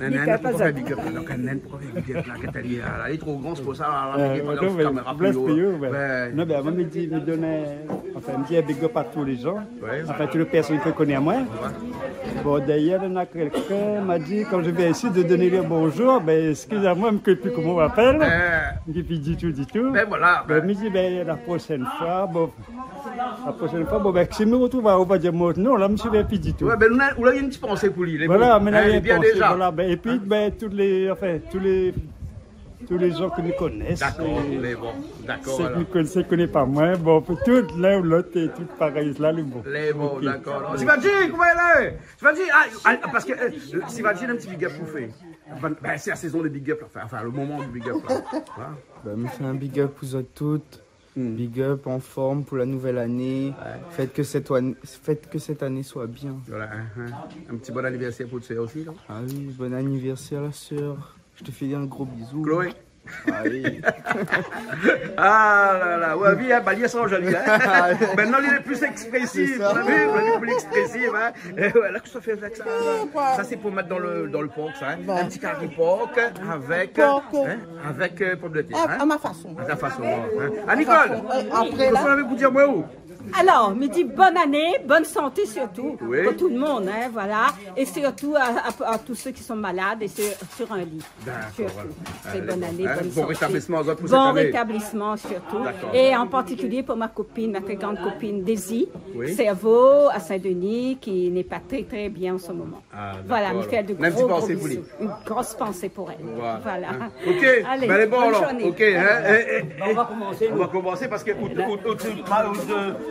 Big up, big up. Donk, Nen, poukoi fé big up la, Katali, la, lé tro gran, sé pou sa, la, la, euh, mèt pa dan kaméra pli o. Ouais. Non, ben, avan, mi di, mi donn, euh, anfin, mi di in big up a tout lé zan. Ouais. Anfin, tout lé pèrsone ki koné amoin. Ouais. Bon, dayèr, néna kèlkin la di, kan mi vien isi, de donn ali bonjour, ben, eskiz amoin, mi koné pi koman i apèl. Euh. Mi di pi ditou, ditou. Ben, voilà, ben. Mi di, ben, la proshèn foi, bon, La proshèn foi, bon, ben, si mi retrouv, on va dir, moin, non, la, mi souviens pi ditou. Ouais, ben, ou la, ou la in ti pansé pou li, lé bon. Voilà, mé la, hein, lé bien pansé, déza. Voilà, ben, épi, ben, tout lé, anfin, tout lé, tout lé zan ke nou koné. Dakor, euh, lé bon, dakor, alor. Sak nou koné, sak i koné pa moin, bon, pou tout, l'un ou l'ot, é tout parèy, la, lé bon. Lé bon, dakor. Ok. Sivaji, koman i lé ? Sivaji, ah, ah, parske, euh, Sivaji, in ti big up pou fé. Ben, ben, sé la sézon dé big up, la, anfin, anfin, le moman dé big up, la. Hein ? Ben, mi fé in big up pou zot tout. Hmm. Big up, en forme pour la nouvelle année. Ouais. Faites que cette oine-, faites que cette année soit bien. Voilà, hein, hein. Un petit bon anniversaire pour ta sœur aussi, non ? Ah oui, bon anniversaire, la sœur. Je te fais un gros bisou. Chloé. Ah oui. Ah là là, ouais, oui, hein, Bali, sa, joli, hein. Maintenant, il est plus expressif, c'est ça. Vous avez vu, il est plus expressif, hein. Et voilà, qu'est-ce que ça fait avec ça ? Ça, c'est pour mettre dans le, dans le porc, ça, hein. Ouais. Un petit curry pork avec, hein, avec, euh, pommes de terre, hein. À ma façon. À ta façon, hein. À Nicole, qu'est-ce que vous avez pour dire, moi, ou ? Alor, mi di bonne année, bonne santé surtout, oui, pour tout le monde, hein, voilà, et surtout à, à, à tous ceux qui sont malades et sur, sur un lit. D'accord, surtout. Voilà. C'est bonne année, bonne santé. Bon rétablissement, zot, pour cette année. Bon rétablissement surtout. D'accord. Et en particulier pour ma copine, ma très grande copine Daisy Cerveau à Saint-Denis, qui n'est pas très, très bien en ce moment. Ah, voilà, d'accord, alors. Voilà, mi fé de gros, gros bisous. Une grosse pensée pour elle. Voilà. Voilà. Hein. Ok, allez, ben, bonne journée. Bon, alors, ok, hein, eh, eh, on va commencer, on va commencer parce que, ou, ou, ou, ou,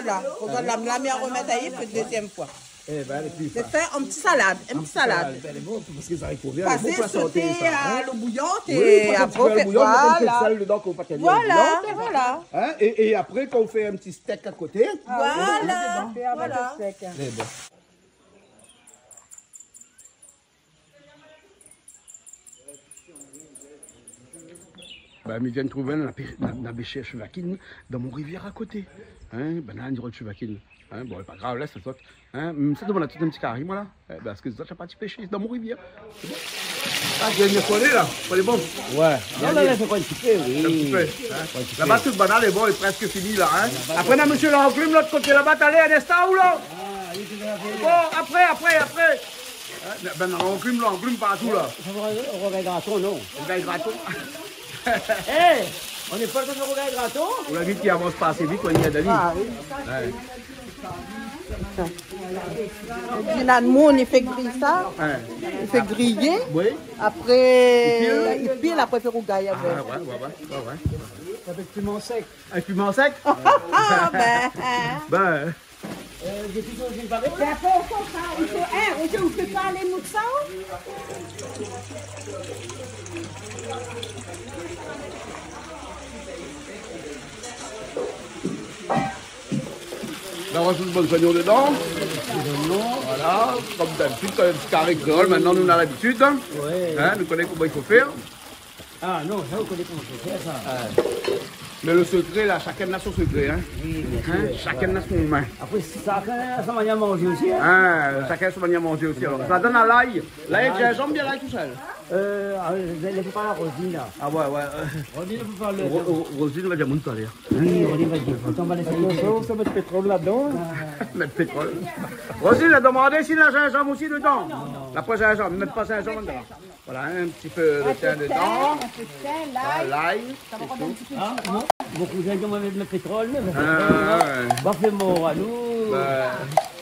Voilà, fo gard la, la mi aromèt ali pou dézyèm foi. Eh ben, épi, fé in ti salad, in ti salad. Bin, lé bon, parske zariko vèr, lé bon pou la santé, sa, in. Pasé soté a lo bouyon, oui, é apré, ou fé bouyon, mèt in pé d'sèl dedan, kan ou fé bouyon. Voilà, voilà. In, é, é apré, kan ou fé in ti stèk a koté, voilà, voilà. Lé bon. Bin, mi vien trouv in, na pé-, na, na pèsh shivakine dan mon rivièr a koté. In, bin, la, ni rod shivakine. In, bon, lé pa grav, lès sa sort. In, mi sa domann atou in ti kari, moin, la. Eh, parske zot la parti pèshé dan mon rivièr. Lé bon. Ah, bien, bien, fo alé, la. Fo alé, bon. Ouais. Non, non, la, fo in ti pé, oui. In ti pé, in. In ti pé. Laba, tout banal lé bon, lé prèsk fini, la, in. Apré, na mésyé Langlum, lot koté laba, talèr, in instan, ou la. Ah, li, sé la. Bon, apré, apré, apré. In, bin, Langlum, Langlum partou, la. Sa va, rougay graton, non ? Rougay graton. Eh, nou lé pa dan rougay graton ? Ou la vi ki avans pa asé vit, ou la di ali. Ah, oui. Ouais. Di la, nou, nou fé gri sa. Ouais. Nou fé griyé. Oui. Apré, i pil. I pil, apré, fé rougay avèk. Ah, ouais, ouais, ouais, ouais, ouais. Avèk piman sèk. Avèk piman sèk ? Ah, bin. Bin. Euh, je suis obligé de parler. Mé apré, ou konpran, i fo, in, ou fé, ou fé pa alé mout sa, in ? La, ou rajout bann zoignon dedan. Lé zoignon. Voilà, kom dabitid, kan in ti kari kréol, mintnan nou na labitid, in. Ouais. In, nou koné koman i fo fèr. Ah non, sa, ou koné koman i fo fèr sa. Ouais. Mé lo sekré, la, shakinn na son sekré, in. Oui, bien sir. In, shakinn na son min. Apré, shakinn na son manièr manzé osi, in. In, shakinn na son manièr manzé osi, alor. Sa done a lay. Lay èk zinzanm, bien lay tousèl. Euh, ah, lé, lé pa la Rosine, la. Ah ouais, ouais, euh. Rosine, fo pa le Ro-, Ro-, Rosine va dir amoin talèr. Oui, Rosine va dir. Atann, nou va lès ali. Atann, sa mèt pétrol ladan. Ah. Mèt pétrol. Rosine la domandé si na zinzanm osi dedan. Non, non. La pa zinzanm, mèt pa zinzanm dedan. Voilà, in ti pé de tin dedan. In pé de tin, in pé de tin, lay. Voilà, lay, sé tou. Sa va rod in ti pé de... Ah, non. Mon kouzin i di amoin mèt pétrol, mé... Ah, ouais. Va fé mor anou. Bin.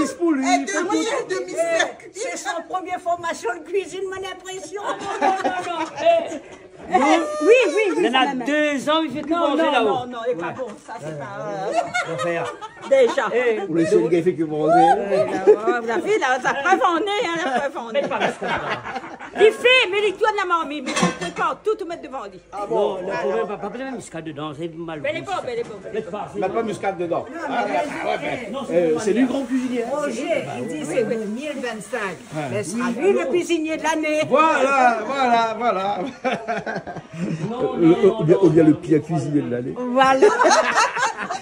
pis pou li. Eh, demi-sèk, demi-sèk. Sé son promié formasion de kuizine, mon inprésion. Non, non, non, non. Eh. Oui, oui, oui, néna dé zan, li fé manzé la-o. Non, non, lé pa bon, sa sé pa, euh, déza. Ou lé sèl i fé ke manzé. Ou la vi la, sa la prèv an é, hein, la prèv an é. Li fé, mé li tourn la marmi, mé li prépar tout, tout mèt dovan li. Ah bon ? Non, le problèm, pa, pa mèt miskad dedan, sé mal gou, sa. Mèt pa, mèt pa miskad dedan. Ah, ouais, ben, euh, sé li gran kuizinié. Roger, li di sé dé mil vinn-sink. Ouais. Mé sra li le kuizinié de lané. Voilà, voilà, voilà. Non, non, non, non, non. Ou bien, ou bien le pir kuizinié de lané. Voilà.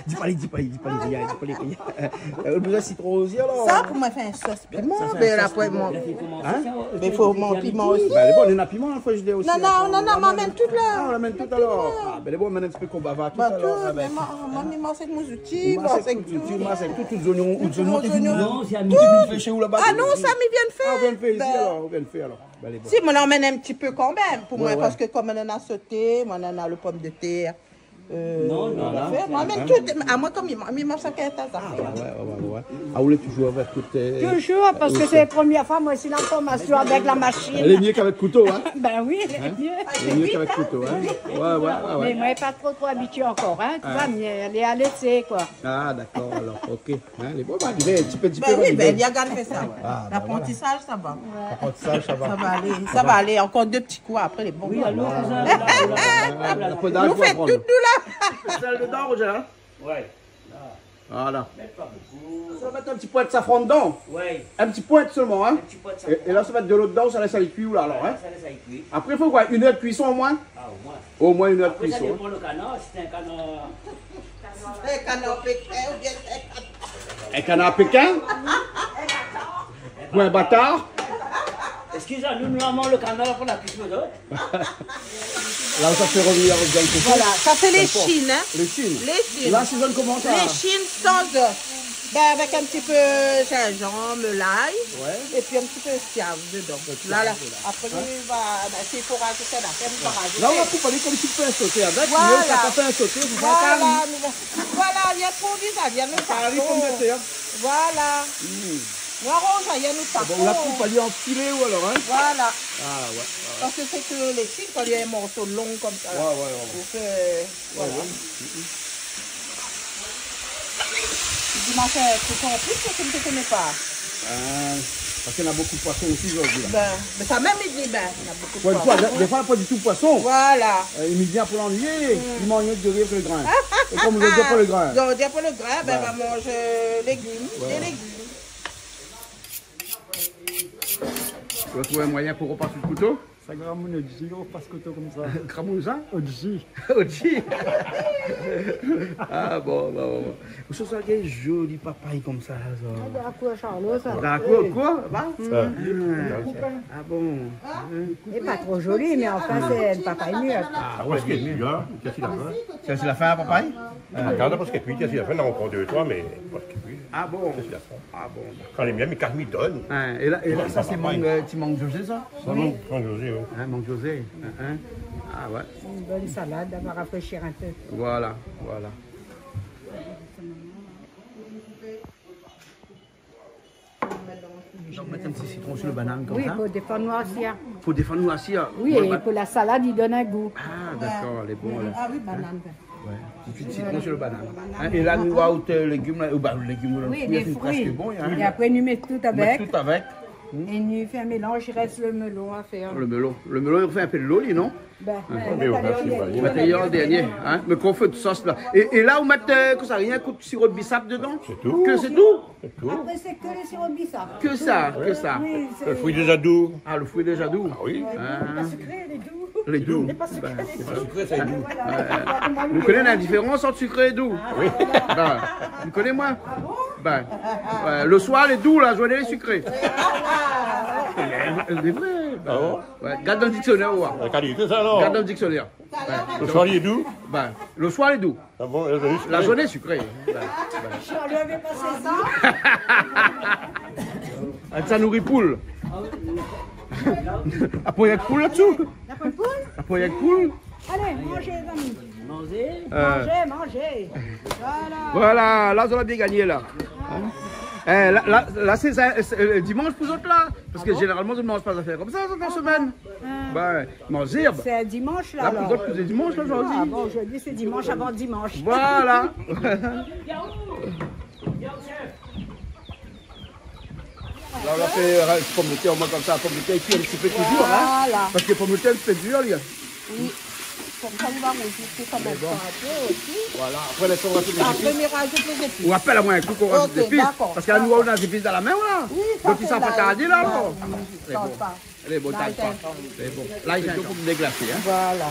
Di pa li, di pa li, di pa li, di pa li. Euh, ou la mèt sitron osi, alor ? Sa, pou moin fé in sos piman, ben, apré, moin, mé fo mon piman osi. Ben, lé bon, néna piman, fo zis osi. Non, non, non, non, mé amèn tout la. Ah, ou amèn tout, alor. Ah, ben, lé bon, mèt in ti pé konbava tout, alor. Tout, avèk, mé moin, moin, mi manz avèk mon zouti, mi manz avèk tout, tout, tout, tout, tout. Non, sé a mi. Tout. Ou fé shé ou laba ? Ah non, sa mi vien fé. Ah, ou vien fé isi, alor, ou vien fé, alor. Ben, lé bon. Si, moin la amèn in ti pé kanmèm, pou moin, parske kom moin néna soté, moin néna le pomdetèr, euh, non, non, la fé, moin, mèm tout, amoin, kom mi, mi manz sa kèk ta, sa. Ah, ouais, ouais, ouais, ouais. Ah, ou lé toujour avèk tout, euh, toujour, parske sé la promié foi moin lé la formasion avèk la mashine. Lé mié k'avèk kouto, hein ? Ben oui, lé mié. Lé mié k'avèk kouto, hein ? Ouais, ouais, ouais, ouais. Mé moin lé pa tro, tro abitié ankor, hein ? Ou voi, mi lé a lésé, koi. Ah, dakor, alor, ok. Hein, lé bon, ben, li fé ti pé, ti pé, ben oui, ben, li gingn fé sa. Ah, ben, voilà. L'apprentissage, ça va. L'apprentissage, ça va. Ça va aller, ça va aller. Encore deux petits coups, après, lé bon. Oui, alor, nou fé tout, nou la. Sèl dedan, Roger, hein ? Ouais. Voilà. Mèt pa bonpé. Sa va mèt in ti poin safran dedan. Ouais. In ti poin solman, hein ? In ti poin safran. É, é la, sa va mèt dolo dedan, sa lès ali kui, ou la, alor, hein ? Sa lès ali kui. Apré, fo koi, inn èr de kuison, omoin ? Ah, omoin. Omoin inn èr de kuison, hein. Apré, sa dépan le kanar, si sé in kanar. In kanar pékin oubien in kanar... In kanar pékin ? Ou in batar ? Eskiz anou, nou la manz le kanar pou la kuison, non ? La, sa fé revenir dan le kouto. Voilà, sa sé lé shine, hein. Lé shine. Lé shine. La, sé zone koman sa ? Lé shine san os. Ben, avèk in ti pé zinzanm, lay, ouais, épi in ti pé siav dedan. In pé siav dedan. La, la. Apré, nou va, ben, si fo razout, la, nou va razout. La, ou la koup ali konmsi ou fé in soté avèk, mé ou la pa fé in soté, ou fé in kari. Voilà, nou va, voilà, li inproviz, li vien kari pomdetèr. Voilà. Mm. Nou aranz, nou pa... Ah bon, ou la koup ali an filé ou alor, hein ? Voilà. Ah, ouais, ouais, ouais. Parske sé ke lé shine, kan néna in morso long konmsa, la. Ouais, ouais, ouais, ouais. Donk, euh, voilà. Ouais, ouais. Mm, mm. Li di, ma fé in trik an plis, parske mi koné pa. Ah, parske néna bonpé poison osi zordi, la. Ben, mé sa mèm, li di, ben, néna bonpé poison. Ouais, défoi, défoi, pa ditou poison. Voilà. Euh, i vien pou lannuiyé, i manz rienk de ri avèk le grin. É kom zordi, pa le grin. Zordi, pa le grin, ben, va manz légim, dé légim. Ou la trouv in moiyin pou ropas sou le kouto ? Sa gramoun odi, ou pas kouto konmsa. Gramoun sa ? Odi. Odi. Ah bon, bon, bon, bon. Ou sa, sa gingn zoli papay konmsa, sa. Ah, dan la kour Charlot, sa. Dan la kour, kour, ba ? Mm. Ah bon. Lé pa tro zoli, mé anfin, sé in papay mir. Ah, ouais, sé mir. Kèsk li la fé ? Kèsk li la fé, papay ? Ah, gard, parske pi, kèsk li la fé ? Non, ankor dé, troi, mé parske pi. Ah bon ? Kèsk li la fé ? Ah bon. Kan lé mien, mi kas, mi donn. Hein, é la, é la, sa sé mang, euh, ti mang José, sa ? Mang, mang José, oui. Hein, mang José. Hein, hein. Ah ouais. Une bonne salade, ça va rafraîchir un peu. Voilà, voilà. Donk, mèt in ti sitron su le banane konmsa. Oui, pou défann noirsi, hein. Pou défann noirsi, hein. Oui, é pou la salad, li donn in gou. Ah, dakor, lé bon, la. Ah oui, banane. Ouais. Ti sitron su le banane. Hein, é la, nou va ot légim, la, ou ba, légim, la, oui, lé frui, lé frui. Prèsk bon, hein. É apré, nou mèt tout avèk. Mèt tout avèk. Hmm. É nou fé in mélanz, i rès le melon a fèr. Le melon. Le melon, i fé in pé dolo, li, non ? Ben, hein. Mé ou mèt ali an dèrnié, hein. Mé kan ou fé out sos, la. É, é la, ou mèt, euh, kosa, rienk siro de bisap dedan ? Sé tou. Ke sé tou ? Sé tou. Apré, sé ke le siro de bisap. Ke sa, ke sa. Oui, sé le frui dé zadou. Ah, le frui dé zadou. Ah oui. Ah. Lé pa sikré, lé dou. Lé dou. Lé pa sikré, lé dou. Lé pa sikré, sé dou. Voilà. Ouais. Ou koné la diférans ant sikré é dou ? Oui. Ben, ou koné, moin ? Ah bon ? Ben, ouais, le soir, lé dou, la zourné, lé sikré. Ah. Lé vré. Ah bon ? Ouais, gard dan le dictionnaire, ou voir. La kalité, sa, alor. Gard dan le dictionnaire. Ouais. Le soir, il est doux. Ben, le soir, il est doux. Ah bon, la journée, c'est... La journée, sucrée. Ben, ben. Sur le V P cinq cents. Ah, sa nouri poul. Apré, néna poul la-dessous. Néna poin poul ? Apré, néna poul. Allez, mangez, les amis. Mangez. Euh. Mangez, mangez. Voilà. Voilà, la, zot la bien gagné, la. Hein ? Eh, la, la, la, sé sa, sé, euh, dimansh pou zot, la. Parske zénéralman, zot i manz pa zafèr konmsa, zot, dan la semèn. Ah. Ben, manz zèrb. Sé dimansh, la, alor. La, pou zot, sé dimansh, la, zordi. Ah bon, zordi, sé dimansh avan dimansh. Voilà. La, nou la fé, euh, pomdetèr, moin, konmsa, pomdetèr, épi in ti pé touzour, hein. Voilà. Parske pomdetèr, sé dur, li. Oui. Konmsa, nou va razout sa in pé osi. Voilà. Apré, lès amoin razout lé zépis. Apré, mi razout lé zépis. Ou apèl amoin in kou, kan ou razout lé zépis. Ok, dakor. Parske la, nou néna lé zépis dan la min, la. Oui, sa, donk, sa sé pa tardé, la, alor. Lé bon. Lé bon, lay, sa. Lé bon. Lay, sa, fo déglasé, hein. Voilà.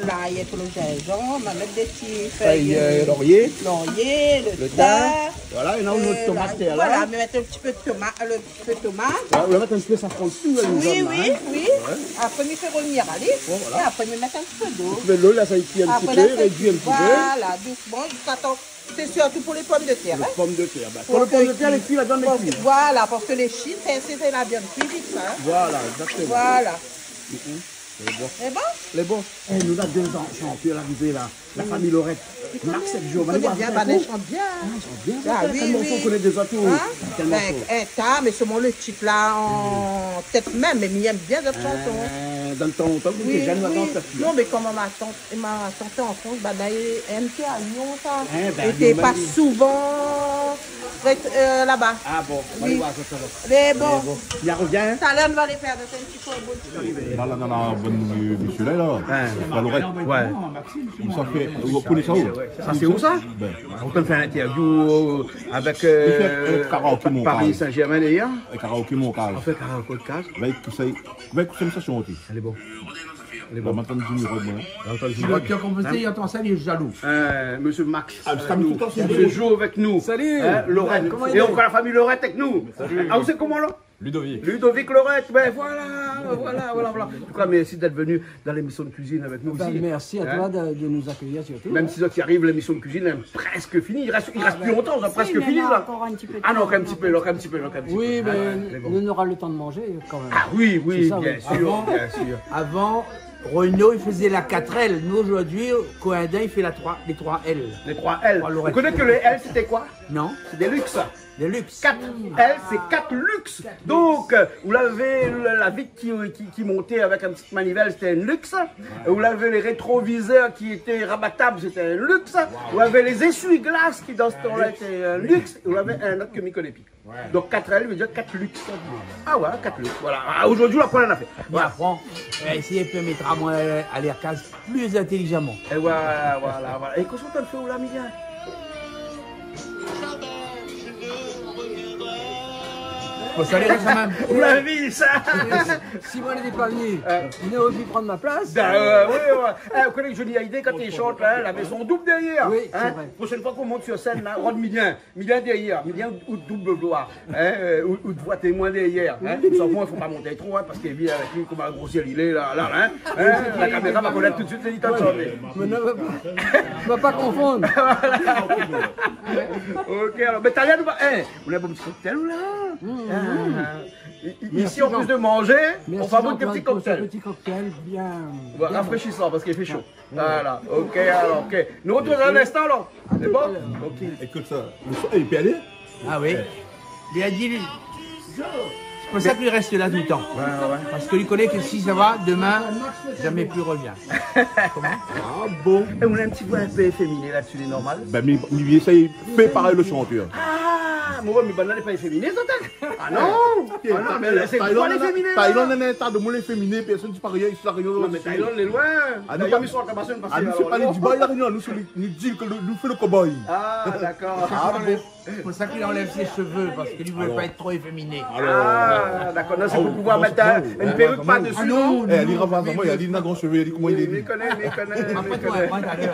Lay avèk lo zinzanm, nou va mèt dé ti fèy, euh, lorié. Lorié, lo tin. Voilà, é la, nou mèt nout tomat, la. Voilà, nou mèt in ti pé tomat, lo ti pé tomat. Voilà, nou va mèt in ti pé safran dsi, la, in zone, la, hein. Oui, oui. Ouais. Apré, nou fé rovnir ali. Bon, voilà. É apré, nou mèt in ti pé dolo. In ti pé dolo, la, sa i kui in ti pé, rédui in ti pé. Apré, la, sa i kui. Voilà, dousman, ziska tan Sé sirtou pou lé pomdetèr, hein. Lé pomdetèr, ben, kan lé pomdetèr lé kui, la viann lé kui. Parske, voilà, parske lé shine, sé, sé, sé la viann kui vit, sa, hein. Voilà, exactement. Voilà. Mhm. Lé bon. Lé bon ? Lé bon. Eh, nou néna dé zanfan ki la arivé, la. La fami Lorette. Max èk Jo. Li koné bien, ben, i shant bien, hein. Ah, i shant bien. Ah, oui, oui. Kèl morso ou koné déza, tou ? Hein ? Kèl morso ? Ben, in ta, mé solman lo tit la an tèt mèm, mé mi èm bien zot shanson. Euh, dan le tan lontan, kan ou té jenn, ou té dan sa. Non, mé kan mèm, atann. É ma santé an Frans, banna i èm ké a Lyon, sa. Eh ben, Lyon, pa souvan rès, euh, laba. Ah bon, oui. Alé voir sa, sa va. Mé bon. Mé bon. Li arvien, hein ? Talèr nou va alé fé in ti kou o bout. La, la, la, la, bon, euh, mésyé la, la. Hein. La Lorette. Ouais. Ou sa fé, ou koné sa, ou ? Sa, sé ousa ? Ben. Ou pé fé in interview, euh, avèk, euh, Paris Saint-Germain, dayèr. Li fé, euh, karaoké mon kaz. Li fé karaoké mon kaz. Avèk tousa, avèk tousa, sa shant. Lé bon. Lé bon. La, mi antann Jimmy Roy, moin. La, mi antann Jimmy Roy. Lo konpozitèr, li antann sa, li lé jalou. Euh, mésyé Max, ah, avèk nou. Mésyé Jo avèk nou. Salut. Hein, Lorette. Koman i lé ? É ankor la fami Lorette avèk nou. Salut. Ah, ou sé koman, la ? Ludovic. Ludovic Lorette, ben voilà, voilà, voilà, voilà. En tout cas, merci d'être venu dans l'émission de cuisine avec nous ici. Ben, merci à toi de, de nous accueillir surtout, hein. Même si zot i ariv, l'émission de cuisine lé prèsk fini. I rès, i rès pi lontan, la, prèsk fini, la. Ah ben, si, mé ankor in ti pé de tan. Ah non, ankor in ti pé, ankor in ti pé, ankor in ti pé. Oui, mé nou nora lo tan de manzé, kan mèm. Ah oui, oui, bien sûr, bien sûr. Sé sa, oui. Avan, avan, Renault, li té fé la quatre L. Nou, zordi, Coindin, li fé la trois, lé trois L. Lé trois L. Trois Lorette. Ou koné ke lé L, sété koi ? Non. Sé dé luxe. Dé luxe. Quatre L, sé quatre luxe. Quatre luxe. Donk, euh, ou lavé la, la vit ki, ki, ki monté avèk in ti manivèl, sété in luxe. Ouais. Ou lavé lé rétrovizèr ki lété rabatab, sété in luxe. Wow. Ou lavé lé zésui-glas ki, dan se tan-la, lété in luxe. Ou lavé in ot ke mi koné pi. Ouais. Donk, quatre L i vé dir quatre luxe. Ah ouais, quatre luxe, voilà. Ah, zordi, ou la aprann in nafèr. Voilà. Mi aprann. Euh, si mi pé mèt amoin, euh, alé a kaz pli intélizaman. É voilà, voilà, voilà. É kosa ou antann fé, ou la, Miguel ? Fo salé sa mèm. Ou la vi sa ? Si, si moin lété pa vni, li noré pu pran mon plas. Ben, euh, oui, ouais. Eh, ou koné Johnny Hallyday, kan li shant, la, la maison double derrière. Oui, sé vré. Proshèn foi k'ou mont su sèn, la, rod Miguel. Miguel dèrièr, Miguel out doub voi, hein, euh, out, out voi témoin dèrièr, hein. Oui. Solman, fo pa monté tro, hein, parske li, avèk li, koman grosir li lé, la, la, hein. Oui, la kaméra va konèt tout suit, sé li, tann. Mé non, va pa, va pa konfonn. Voilà. Ok, alor, mé talèr, nou va, eh, nou la bon ti cocktail, la. Mm, mm. Ah, i-, i-, isi, an plis de manzé, nou fabrik dé ti cocktail. Merci Jean-Claude pour ce petit cocktail bien, bien bon. Voilà, rafrésisan, parske i fé sho. Voilà, ok, alor, ok. Nou artrouv dan in instan, alor. Sé bon ? Ok. Ékout sa. Lo so-, eh, li pé alé ? Ah oui. Li la di, li, sé pou sa ke li rès la toultan. Ouais, ouais. Parske li koné ke si i sava, domin, zamé pli i revien. Koman ? Ah bon ? É ou na in ti voi in pé éféminé la-dsi, lé normal ? Ben, mi, mi, sa i fé parèy lo shantèr. Ah, moin, mé banna lé pa éféminé, sa, t'as Ah non ! Ah non, mé la, sé Thaïlande, lé féminin, Thaïlande, la. Néna in ta de moun lé féminin, pèrsone i di pa rien, isi, La Rénion, non, mé Thaïlande lé loin. Ah, nou, Thaïlande, nou sort laba, sé in... Ah, nou fé pa lé Dubaï, La Rénion, nou, sé lé, nou di ke nou, nou fé lo cowboy. Ah, dakor. Ah, bon. Sé pou sa ke li anlèv sé shové, parske li vé pa èt tro éféminé. Alor. Ah, dakor. Non, sé pou pouvoir mèt in, in péruk par desi, non ? Eh, li ravaz amoin, li na gran shové, li, koman li lé, li. Mi koné, mi koné, mi koné. Apré, toi, apré, talèr.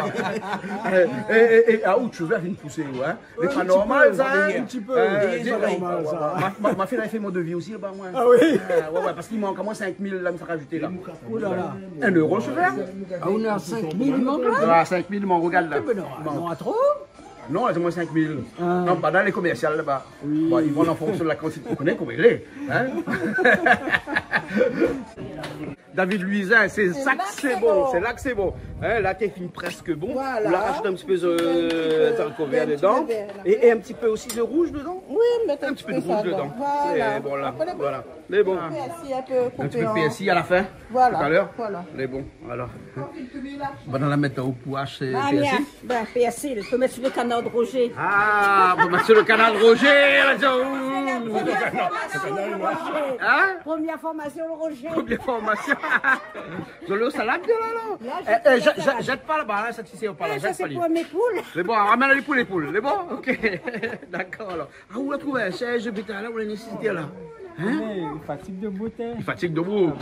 Eh, eh, eh, ah, out shové la fine pousé, ouais. Lé pa normal, sa, hein ? In ti pé. Euh, in ti pé. Lé pa normal, sa. Ma, ma, Ma fé la, fé mon devi osi laba, moin. Ah oui. Ah, ouais, ouais, parske i mank amoin sink mil la, mi sa rajouté la. Oh là là. In euro, shofèr. Ah, ou na sink mil i mank la ? Ouais, sink mil i mank, rogard la. Eh ben non, non, tro. Non, lé amoin sink mil. Ah. Non, pa dan lé komèrsial laba. Oui. Bon, i vann an fonksion de la kantité. Ou koné koman i lé, hein ? David Louisin, sé sa ke sé bon, sé la ke sé bon. Hein, la, té fine prèsk bon. Voilà. Ou la rajout in ti pé, euh, zariko vèr dedan. In ti pé vèr, la. É, é in ti pé osi de rouz dedan. Oui, mèt in ti pé de rouz dedan. Voilà. É bon, la, voilà. Lé bon. Pèrsi in pé koupé an. In ti pé pèrsi a la fin. Voilà. Tout à l'heure. Voilà. Lé bon, alor. Banna la mèt o pou ashé pèrsi. Bin, pèrsi, fo mèt su le kanar Roger. Ah, fo mèt su le kanar Roger, la. Hein ? Promièr formasion, Roger. Promièr formasion. Zoli salad, la, la. La, eh, eh, jèt pa laba, la, sa, tu sais, pa la, jèt pa li. Sa, sé pou mé poul. Lé bon, ramèn ali pou lé poul. Lé bon ? Ok. Dakor, alor. Ah, ou la trouv in shèz, la, ou la nésésité la. Hein ? Mé i fatig debout, hein. I fatig debout.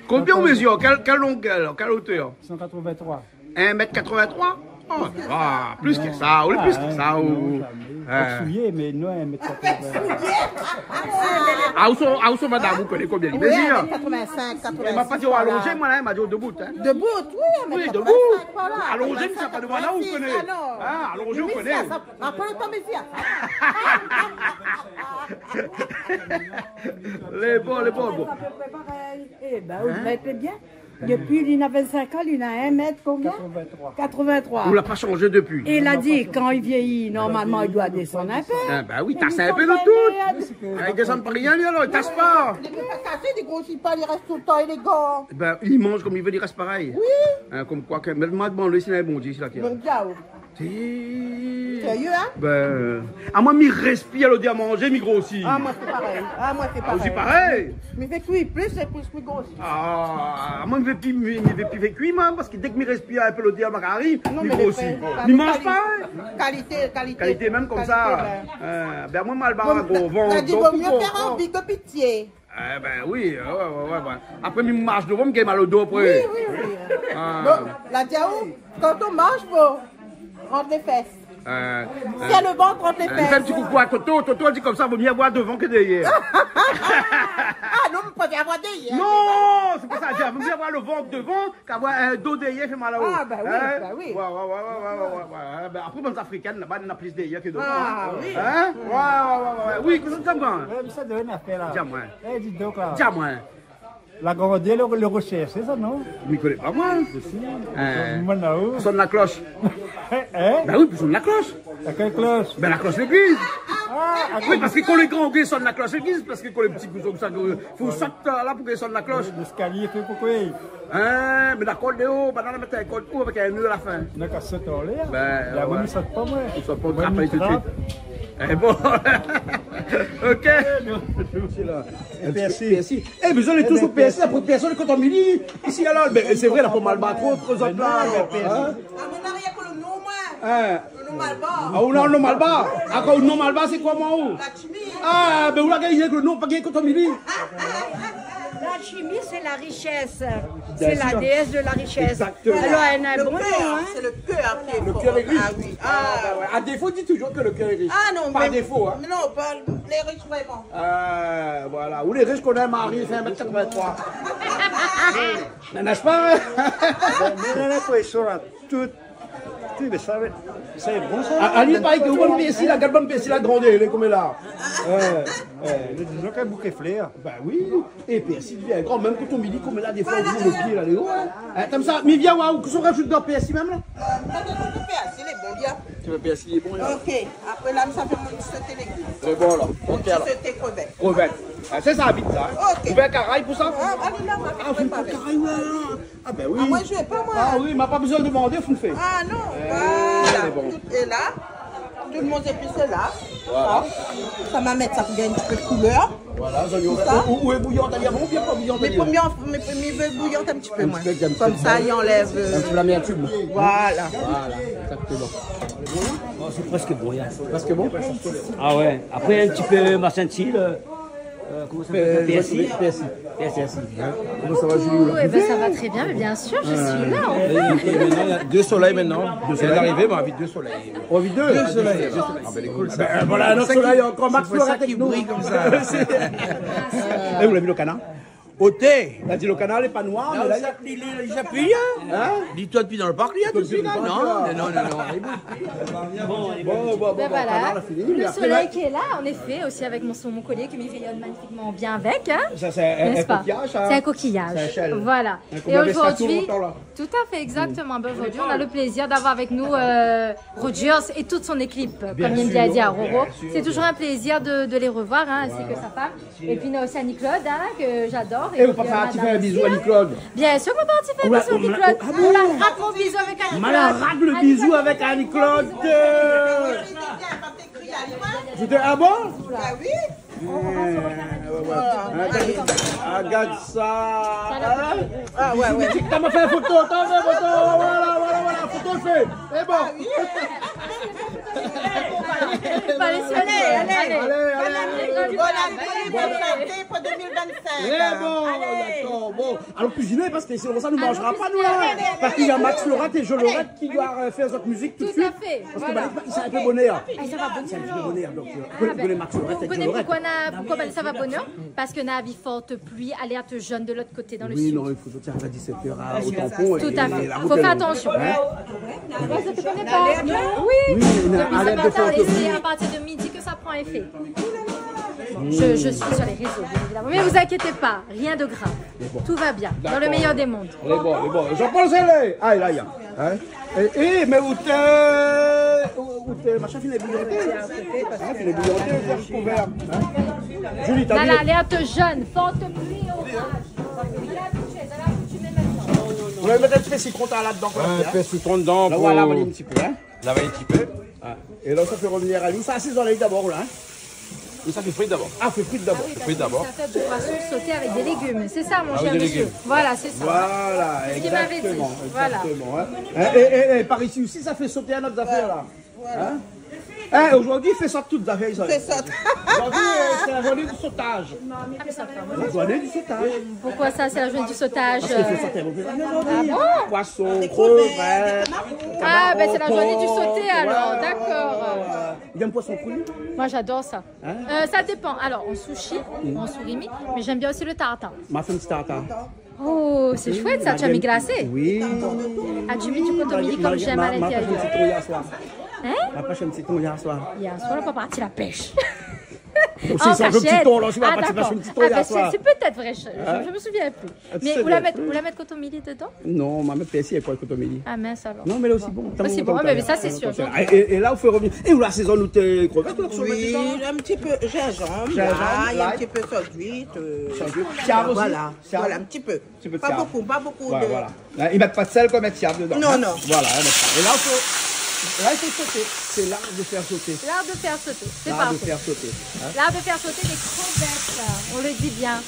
Konbien ou mezir ? Kèl, kèl longèr, kèl otèr ? San katrovin-troi. In mèt katrovin-troi ? Oh, ah, plis ke sa, ou lé plis ke sa, ou. Non, zamé. Hein. Souyé, mé non, in mèt katrovin. Ah, ou son, ah, ou son madam, ou koné konbien li mezir ? Oui, in mèt katrovin-sink, katrovin-sis, voilà. É ma pa di ou alonzé, moin, la, ma di ou debout, hein. Debout, oui, in mèt katrovin-sink, voilà. Alonzé, mi sa pa domann aou, ou koné. Katrovin-sink, ah non. Hein, alonzé, ou koné. Mé sa, sa, Apré, tan mé fia. Lé bon, lé bon, bon. Sa pé préparé. Eh ben, ou mèt bien. Hein ? Dopi li na vin-sink an, li na in mèt konbien ? Katrovin-troi. Katrovin-troi. Ou la pa shanzé dopi. É la di, kan i vièyi, normalman, i doi désann in pé. Ah, ben oui, tas in pé de tout. Li désann pa rien, li, alor, li tas pa. Li pé pa kasé, li grosi pa, li rès toultan élégan. Ben, li manz konm li vé, li rès parèy. Oui. Hein, konm koi ke, mé moin, bon, li, sé in bon Dié, sé la ki. Bon Dié. Si. Sérieux, hein ? Ben, amoin, mi rèspir lodèr manzé, mi grosi. Ah, moin, sé parèy. Ah, moin, sé parèy. Ah, ou osi parèy ? Mi fé kui plis, é plis mi grosi. Ah, moin, mi vé pi, mi, mi vé pi fé kui, moin, parske dèk mi rèspir in pé lodèr margarine, mi grosi. Non, mé lé vré. Mi manz pa, hein. Kalité, kalité. Kalité mèm konmsa. Kalité, ben. Euh, ben, moin, mal bar, bon, gro vant, la di, vo mié fé an big up pitié. Eh ben oui, ouais, ouais, ouais, ouais. Apré, mi marsh dovan, mi gingn mal o do apré. Oui, oui, oui. Ah. Bon, la di aou, kan ou marsh, fo rant lé fès. Euh, sé le vant rant lé fès. Euh, fé in ti koukou a Toto. Toto la di konmsa, vo mié avoir dovan ke dèrièr. Ah non, mi préfèr avoir dèrièr. Non, sé pa sa, vo mié avoir le vant dovan, K'avoir in do dèrièr fé mal aou. Ah, ben oui, ben oui. Ouais, ouais, ouais. Ah, ben, apré, bann Afrikèn, laba, néna plis dèrièr ke dovan, hein. Ah, oui. Hein ? Ouais, ouais, ouais, ouais. Oui, kosa ou di amoin ? Ouais, mé sa, done afèr la. Di amoin. Eh, di donk, la. Di amoin. La grandèr, le, le roshèr, sé sa, non ? Mi koné pa, moin. Hein. Moin, la, oh. Sonn la klosh. Hein ? Ben oui, pou sonn la klosh. Lakèl klosh ? Ben, la klosh légliz. Ah, oui, parske kan lé gran, i sonn la klosh légliz, parske kan lé pti, pou sonn sa, fo sot la pou ke sonn la klosh. Léskalié, fé pou koué. Hein, mé dakor, Léo, banna la mèt in kord o avèk in neu a la fin. Na ka sot anlèr. Ben, la, moin, mi sot pa, moin. Ou sot pa, ou trap ali tout de suit. Eh bon. Ok. Sé la. In ti pé pèrsi. Pèrsi. Eh, bezoin lé tout sou pèrsi, apré pèrsi, lé kontan mili. Isi, alor, ben, sé vré, la pa mal bat tro, tro zot la, alor, hein ? Ah, moin, na rienk le non, moin. Hein ? Le non malbar. Ah, ou na le non malbar ? Ah, kan le non malbar, sé koi, moin, ou ? Lakshmi. Ah, ben, ou la gingn le non, pa gingn kontan mili. Lakshmi, c'est la richesse. Bien sûr. C'est la déesse de la richesse. Exactement. Alors, elle a un bon nom, hein. Le cœur, c'est le cœur qui est fort. Le cœur est riche. Ah oui. Ah, bah ouais. À défaut, on dit toujours que le cœur est riche. Ah non, mais non, pas les riches vraiment. Par défaut, hein. Ah, voilà. Ou lé rish, koné in mari, fé in mèt katrovin-troi. Néna pa, hein ? Ben, mé la, la, pou lé sor, la. Tout. Ti, mé sa, mé, sa lé bon, sa. Ah, ali, parèy ke ou bann pèrsi la, gard bann pèrsi la, grandèr, lé konm la. Ouais, ouais. Dizon ke bouké flèr. Ben oui. É pèrsi, bien, kan mèm, kan ou mili konm la, défoi, ou pran le pié la, lé o, hein. Hein, konmsa, mé vien oir, ou sa rajout dan pèrsi mèm la ? Euh, pa de pèrsi, lé bon, bien. Ti pé pèrsi, lé bon, la. Ok. Apré la, sa fé in ti soté légim. Lé bon, la. Ok, alor. In ti soté krevèt. Krevèt. Ah, sé sa, vit sa, hein. Ok. Ou vé karay pou sa ? Ah, alé, la, ma préparé. Ah, ou vé karay, ouais. Ah ben oui. Ah, moin, mi zoué pa, moin. Ah oui, ma pa bezoin demandé, fo fé. Ah non. Eh, voilà. Lé bon. Tout lé la. Tout mon zépis lé la. Voilà. Sa, sa ma mèt sa pou gingn in ti pé de koulèr. Voilà, zonion. Tout sa. Ou, ou, ou lé bouyan, ou lé bon, bien pa bouyan, mé pou mi, mé pou mi fé bouyan in ti pé, moin. In ti pé, in ti pé. Konmsa, i anlèv, euh, in ti pé l'amertume. Voilà. Voilà, exactement. Bon, sé prèsk bon, ya. Prèsk bon ? Ah ouais. Apré, in ti pé machin de sil, euh, Euh, comment ça s'appelle ? Persil. Persil. Persil, hein. Comment ça va, Julie ? Coucou, eh ben, ça va très bien, mais bien sûr, je suis là, en fait. Et maintenant, il y a deux soleils maintenant. Deux soleils. Elle est arrivée, mais on invite deux soleils. On invite deux ? Deux soleils. Ah, ben, elle est cool, ça. Ben, voilà un autre soleil encore, Max Florette avec nous. C'est pour ça qu'il brille comme ça. Et vous l'avez vu, le canard ? Oté. La di lo kanar lé pa noir, mé la, sa, li, li, li appuie, hein. Hein ? Li tourn pi dan le parc, li, tout de suite, hein. Non, non, non, non. Bon, bon, bon, bon, voilà. Kanar la fini. Le soleil qui est là, en effet, aussi avec mon, mon collier qui me rayonne magnifiquement bien avec, hein. N'est-ce pas ? C'est un coquillage, ça. C'est un coquillage. Voilà. Et aujourd'hui, tout à fait, exactement. Ben, aujourd'hui, on a le plaisir d'avoir avec nous, euh, Rogers et toute son équipe, comme il me dit à Roro. C'est toujours un plaisir de, de les revoir, hein, ainsi que sa femme. Et puis, on a aussi Annie-Claude, hein, que j'adore. Et puis, euh, madame aussi, hein. Et ou pé parti fé in bizou, Annie-Claude ? Bien sûr, ou pé parti fé in bizou, Annie-Claude. Ah bon ? Ou la rat mon bizou avèk Annie-Claude. Ma la rat le bizou avèk Annie-Claude. C'était, ah bon ? Bah oui. Regarde ça. Hein ? Ah ouais, ouais. T'as ma fait photo, t'as fait photo. Voilà, voilà, voilà, photo fait. C'est bon. Allez, allez, allez. Bonne année, bonne santé pour deux mille vingt-cinq. Très bon, d'accord. Bon, alon kuiziné, parske sinon sa nou manzra pa, nou, la. Parske néna Max Lorette et Jo Lorette qui doit, euh, faire zot mizik tout de suite. Tout à fait, voilà. Parske, ben, c'est un peu bonheur. Ah, ça va bonheur, alors. C'est un peu bonheur, donc, euh, vous connaissez Max Lorette et Jo Lorette. Ah ben, vous connaissez pourquoi on a, pourquoi Vanessa va bonheur ? Parce que on a avis forte pluie, alerte jaune de l'autre côté dans le sud. Oui, non, il faut sortir à dix-sept heures au tampon. Tout à fait. Faut faire attention. Hein ? Moi, je te connais pas. Oui. Oui, mais on a alerte de forte pluie. Depuis ce matin, et c'est à partir de midi que ça prend effet. Je, je suis sur les réseaux, bien évidemment. Mais vous inquiétez pas, rien de grave. Tout va bien, dans le meilleur des mondes. Lé bon, lé bon. Jean-Paul Zélé. Aïe, aïe, aïe. Hein ? Eh, eh, mé ou té, ou té, machin, fine bouillanté. Hein, fine bouillanté, ou té kouvèr. Hein ? Julie, t'as vu ? On a l'alerte jaune, forte pluie, orage. On est habitué, on est habitué maintenant. On va mettre un petit peu de citron là-dedans, quoi. Ouais, un peu de citron dedans. Là, voilà, un petit peu, hein. Là, un petit peu. Ah. Et là, ça fait revenir à lui. Ça, c'est dans les d'abord, là, hein. Ou sa fé fri dabor. Ah, fé fri dabor. Ah oui, parce que ça fait du poisson sauté avec des légumes. C'est ça, mon cher monsieur. Avec des légumes. Voilà, c'est ça. Voilà, exactement, exactement, hein. C'est ce qu'il m'avait dit. Voilà. Hein, et, et, et par ici aussi, sa fé sauté in ot zafèr, la. Voilà. Hein ? Hein, aujourd'hui, fé sot tout zafèr, sa. Fé sot. Aujourd'hui, euh, c'est la journée du sautage. Ah, mais ça, ça va. La journée du sautage. Pourquoi ça, c'est la journée du sautage ? Parce que c'est sauté, vous pouvez... Ah bon ? Poisson, crevettes, camaron, porc. Ah, ben, c'est la journée du sauté, alors. D'accord. Ou èm poisson kri ? Moi, j'adore ça. Hein ? Euh, ça dépend. Alors, en sushi ou en surimi, mais j'aime bien aussi le tartare. Ma fé in ti tartar. Oh, c'est chouette ça, tu as mis glacé ? Oui. As-tu mis du coton mili comme j'aime à l'intérieur ? Ma, ma, ma pêche un petit thon hier soir. Hein ? Ma pêche un petit thon hier soir. Hier soir, on n'est pas parti la pêche. En cachette. Aussi, c'est un petit thon, là, je suis pas parti pêcher un petit thon hier soir. Ah, d'accord. Ah, ben, c'est, c'est peut-être vrai, je, je, je me souviens plus. Mais ou la mèt, ou la mèt koton mili dedan ? Non, ma mèt pèrsi, pa koton mili. Ah, mince alors. Non, mais là aussi, bon, c'est bon, mais ça, c'est sûr. Et, et, et là, ou fé revenir. Et ou la sézone out krevèt, ou la sézone... Oui, un petit peu gingembre, l'ail, un petit peu sauce d'huître, euh, voilà, un petit peu. Pas beaucoup, pas beaucoup de... Voilà. Hein, i mèt pa de sèl, kan i mèt siav dedan, hein. Non, non. Voilà, hein, d'accord. Et là, on peut, là, il faut sauter. C'est l'art de faire sauter. L'art de faire sauter, c'est parfait. L'art de faire sauter, hein. L'art de faire sauter des crevettes, là. On le dit bien.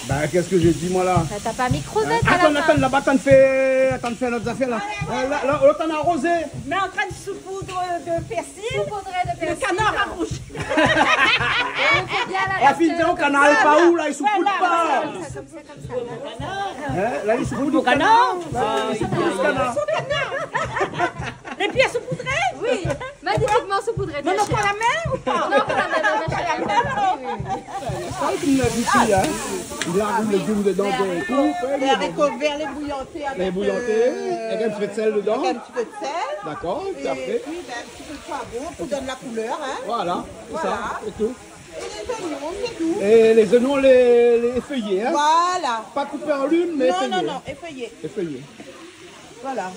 Ben, qu'est-ce que j'ai dit, moi, là ? Ben, t'as pas mis crevette à la fin. Hein ? Attends, attends, là-bas, attends, fé, attends, fé in ot zafèr, là. Allez, ouais. Euh, là, là, l'ot, on a arrosé. Mais en train de saupoudre de persil. Saupoudré de persil. Le canard à rouge. Et on fait bien la... La fine, au canard, pa ou, là, i saupoud pa. Voilà. Hein ? Là, i saupoud le canard. Là, i saupoud le canard. Les pieds saupoudrés ? Oui, magnifiquement saupoudrés, très cher. Non, non, pas la main ou pas ? Non, pas la main, non, non, pas la main. Oui, oui, oui. Ah, il l'a vu ici, hein. Il a mis les légumes dedans, donc, et tout. Les haricots verts, les bouillantés avec, euh, avec un petit peu de sel dedans. Avec un petit peu de sel. D'accord, et puis après ? Et puis, ben, un petit peu de poivron pour donner la couleur, hein. Voilà, c'est ça, c'est tout. Et les oignons, c'est tout. Et les oignons, les, les effeuillés, hein. Voilà. Pas coupés en lune, mais effeuillés. Non, non, non, effeuillés. Effeuillés. Voilà.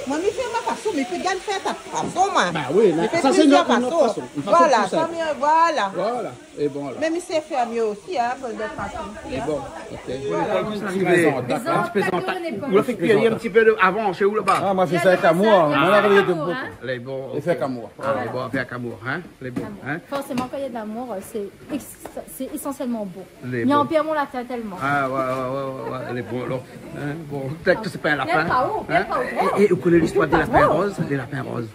Moi, mi fé ma fason, mi pé gingn fé ta fason, moi. Ben oui, mais ça, c'est une autre, une autre façon. Une façon plus simple. Voilà, ça, mais, voilà. Voilà. Et bon, alors. Mais mi sé fé mieux aussi, hein, pour d'autres façons aussi, hein. Et bon, ok. Voilà. Ou la fé kui ali in ti pé avan, sé ou laba ? Ah, moi, je fais ça avec amour, hein. Moi, la vérité, hein. Lé bon, ok. Je fais avec amour. Ah, lé bon, avec amour, hein. Lé bon, hein. Forcément, quand il y a de l'amour, euh, c'est ex-, c'est essentiellement bon. Lé bon. Mi anpèrm mon latin tèlman. Ah, ouais, ouais, ouais, ouais, ouais. Lé bon, alor, in, bon, pétèt ke sé pa in lapin, in. Lé pa ou, lé pa ou. É, é ou koné listoir dé lapin roz, dé lapin roz ?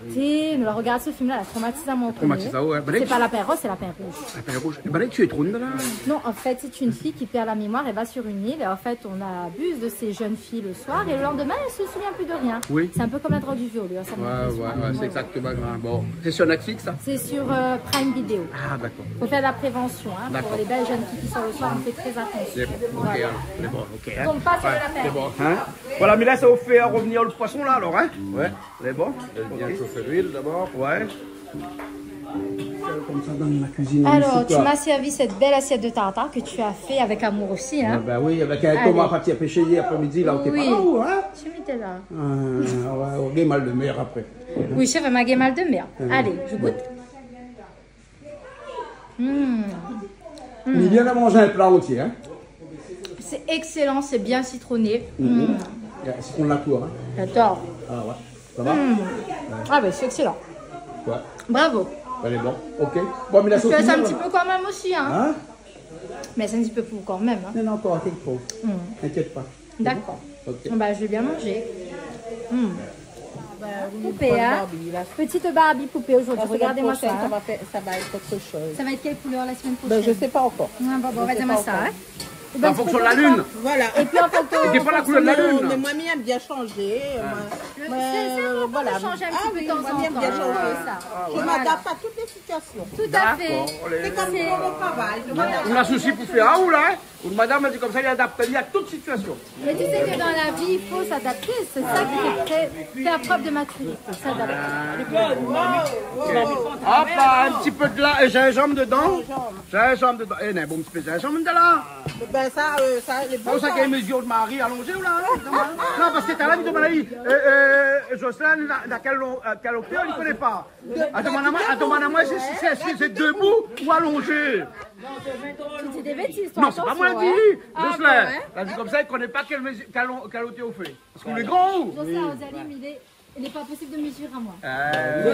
Si, nou la rogard se film-la, la tromatiz amoin an promié. Tromatiz amoin, ouais. Sé pa lapin roz, sé lapin rouz. Lapin rouz. Ébin, la, tu es trop dedans, là. Non, en fait, c'est une fille qui perd la mémoire, elle va sur une île, et en fait, on abuse de ces jeunes filles le soir, et le lendemain, elle se souvient plus de rien. Oui. C'est un peu comme la drogue du viol, ça me fait souvent. Ouais, ouais, ouais, c'est exactement, hein. Bon, c'est sur Netflix, ça ? C'est sur, euh, Prime Video. Ah, d'accord. Faut faire de la prévention, hein, pour les belles jeunes filles qui sortent le soir, on fait très attention. D'accord. Lé bon, ok, hein. Lé bon, ok, hein. Tombe pas sur le lapin. Ouais, lé bon, hein. Voilà, mé la, sa ou fé revenir le poisson, la, alor, in ? Ouais. Lé bon. Bien chauffer l'huile d'abord. Ouais. Konmsa, dan la kuizine isi, koi. Alors, tu m'as servi cette belle assiette de tartare que tu as fait avec amour aussi, hein. Ah, ben oui, avèk in tomat parti pèsh yèr apré-midi, la, ou té pa la, ou, in ? Oui. Tu m'étais là. Ah, ouais, ou gingn mal de mèr apré. Oui, chef, ma gingn mal de mèr. Ah, bon. Allez, je goûte. Mm. Mm. Lé bien de manzé in pla antié, in. C'est excellent, c'est bien citronné. Mhm. Mm. Ya, sitron la kour, in. J'adore. Ah ouais. Ça va ? Mm. Ouais. Ah ben, c'est excellent. Ouais. Bravo. Lé bon. Ok. Bon, mé la, je laisse un petit peu quand même aussi, hein. Hein ? Mais c'est un petit peu pour quand même, hein. Non, non, encore un peu. Mm. T'inquiète pas. D'accord. Ok. Bon, bah, je vais bien manger. Hmm. Bah, oui, poupée, hein. Petite Barbie aujourd'hui. La semaine prochaine, ça va faire, ça va être autre chose. Regardez-moi ça. Ça va être quelle couleur la semaine prochaine ? Ben, je sais pas encore. Ouais, bon, bon, on va dire ça, hein. Je sais pas encore. Eh ben, en fonction de la lune. Voilà. Et puis en fonction de la couleur de la lune. Mais moi, j'aime bien changer. Moi, c'est, c'est important de changer un petit peu de temps en temps. Ah oui, moi, j'aime bien changer. Ah, voilà. Je m'adapte à toutes les situations. Tout à fait. D'accord. C'est comme pour le travail, je m'adapte. Ou na sousi pou fé aou la, in ? Ou madam la di konmsa, li adapt ali a tout sitiasion. Mais tu sais que dans la vie, il faut s'adapter. C'est ça qui fait, faire preuve de maturité, s'adapter. Ah. Hop là, un petit peu de là, et gingembre dedans. Gingembre. Gingembre dedans. Eh, néna in bon ti pé zinzanm la. Ben ça, euh, ça, lé bon, sa. Ou sa gingn mézir mari alonzé ou la, in ? Non, parske talèr li domann ali, euh, euh, Jocelyne, la, la kèl, euh, kèl oter, li koné pa. Atann, mon amour, atann, mon amour, sé, sé, sé, sé debout ou alonzé ? Tu dis des bêtises, toi, attention, hein. Non, sé pa moin la di. Ah, Jocelyne, bon, hein ? La di konmsa, li koné pa kèl mézir, kèl, kèl oter ou fé. Parske ou lé gran, ou ? Jocelyne, Rosalie, il est, il est pas possible de mesurer à moi. Euh,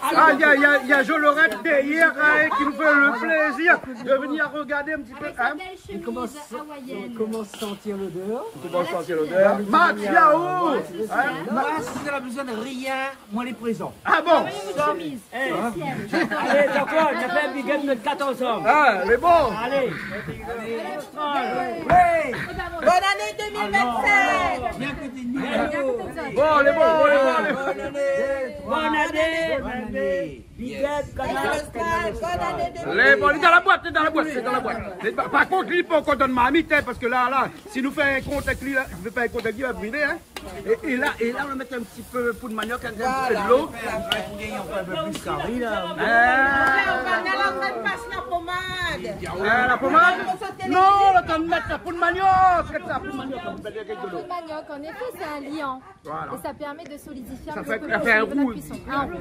ah, il y a, il y a, il y a Jo Lorette derrière, hein, qui nous fait le plaisir de venir regarder un petit peu, hein. Avec sa belle chemise hawaïenne. Il commence à sentir l'odeur. Il commence à sentir l'odeur. Mathiao, hein ? Moin, si zot la bezoin de rien, moin lé prézan. Ah bon ? Ah oui, une chemise spéciale. Allez, d'accord, on a fait un big up de quatorze ans. Ah, lé bon. Allez. Bonne année deux mille vingt-cinq. Bon, lé bon, lé bon, lé bon. Bonne année. Bonne année. Big up, Kanal. Bonne année deux mille vingt-cinq. Lé bon, lé dan la boit, lé dan la boit, lé dan la boit. Mé pa, par kont, li pé ankor donn marmit, in, parske la, la, si nou fé in kont avèk li la, nou fé pa in kont avèk li, li va brivé, in. É, é la, é la, nou va mèt in ti pé poud maniok, in ti pé dolo. Voilà. Pou gingn in pé plis kari la. Ah. Ou lé antrin pas la pomad. Ah, la pomad ? Non, la, ou mèt la poud maniok, mèt la poud maniok, in ti pé dolo. Poud maniok, en effet, c'est un liant. Voilà. Et ça permet de solidifier un petit peu le sucre de la cuisson. Sa fé, sa fé in rou.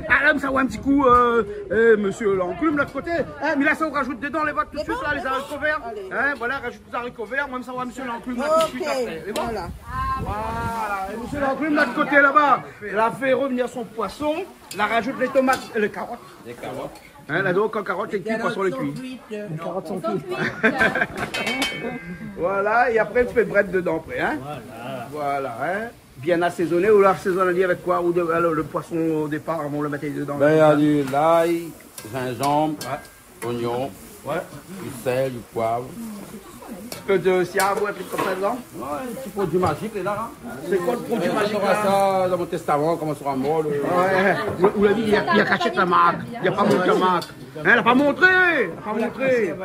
Ah, la, sa va in ti kou, euh, euh, monsieur Lanclume, lot koté. In, mé la, sa, ou rajout dedan lé vot tout de suite, la, lé zariko vèr. Allez. In, voilà, rajout zariko vèr, moin sa va, monsieur Lanclume, la, tout de suite apré. Lé bon ? Ok, voilà. Voilà. É monsieur Lanclume, lot koté laba, la fé revenir son poisson, la rajout lé tomat, lé karot. Lé karot. In, la, donk, kan karot lé kui, poisson lé kui. Lé karot son kui. Voilà, é apré, ou fé brèd dedan apré, in. Voilà. Voilà, in. Bien asézoné, ou la asézone ali avèk koi, ou de, alor, le poisson au départ, avan ou le mèt dedan ? Ben, il y a du l'ail, gingembre, oignon, du sel, du poivre. Un petit peu de siav ou in trik konmsa dedan ? Ouais, un petit produit magique, là, là. C'est quoi le produit magique, là ? On aura ça dans mon testament, quand on sera mort, le... Ah ouais. Ou, ou la di, li la, li la kashé la mark. Li la pa mont la mark. In, li la pa montré. Li la pa montré. In,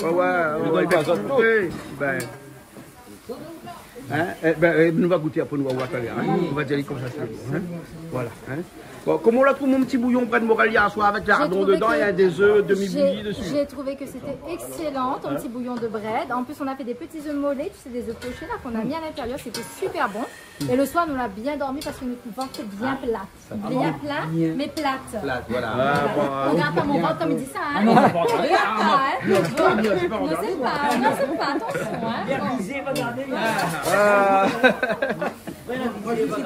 ouais, ouais, ouais, li la pa montré. Ben. In, é ben, é, nou va gouté, apré nou va voir talèr, in. Nou va dir konmsa, sé bon, in. Voilà, in. Bon, koman ou la trouv mon ti bouyon brèd morèl yèr soir avèk lardon dedan é dé zèf demi bouyi desi ? J'ai trouvé que, j'ai, j'ai trouvé que c'était excellent, ton petit bouillon de brède. En plus, on a fait des petits œufs mollets, tu sais, des œufs pochés, là, qu'on a mis à l'intérieur. C'était super bon. Et le soir, nou la bien dormi parske nout vant té bien plat. Bien plat, mais plate. Plate, voilà. Ah, bon, euh, on regarde pas mon ventre comme il dit ça, hein. Ah non, on va pas regarder, ah, non. On regarde pas, hein. Non, c'est pas, non, c'est pas, attention, hein. Bien visé, regardez. Euh, Bon, in ti,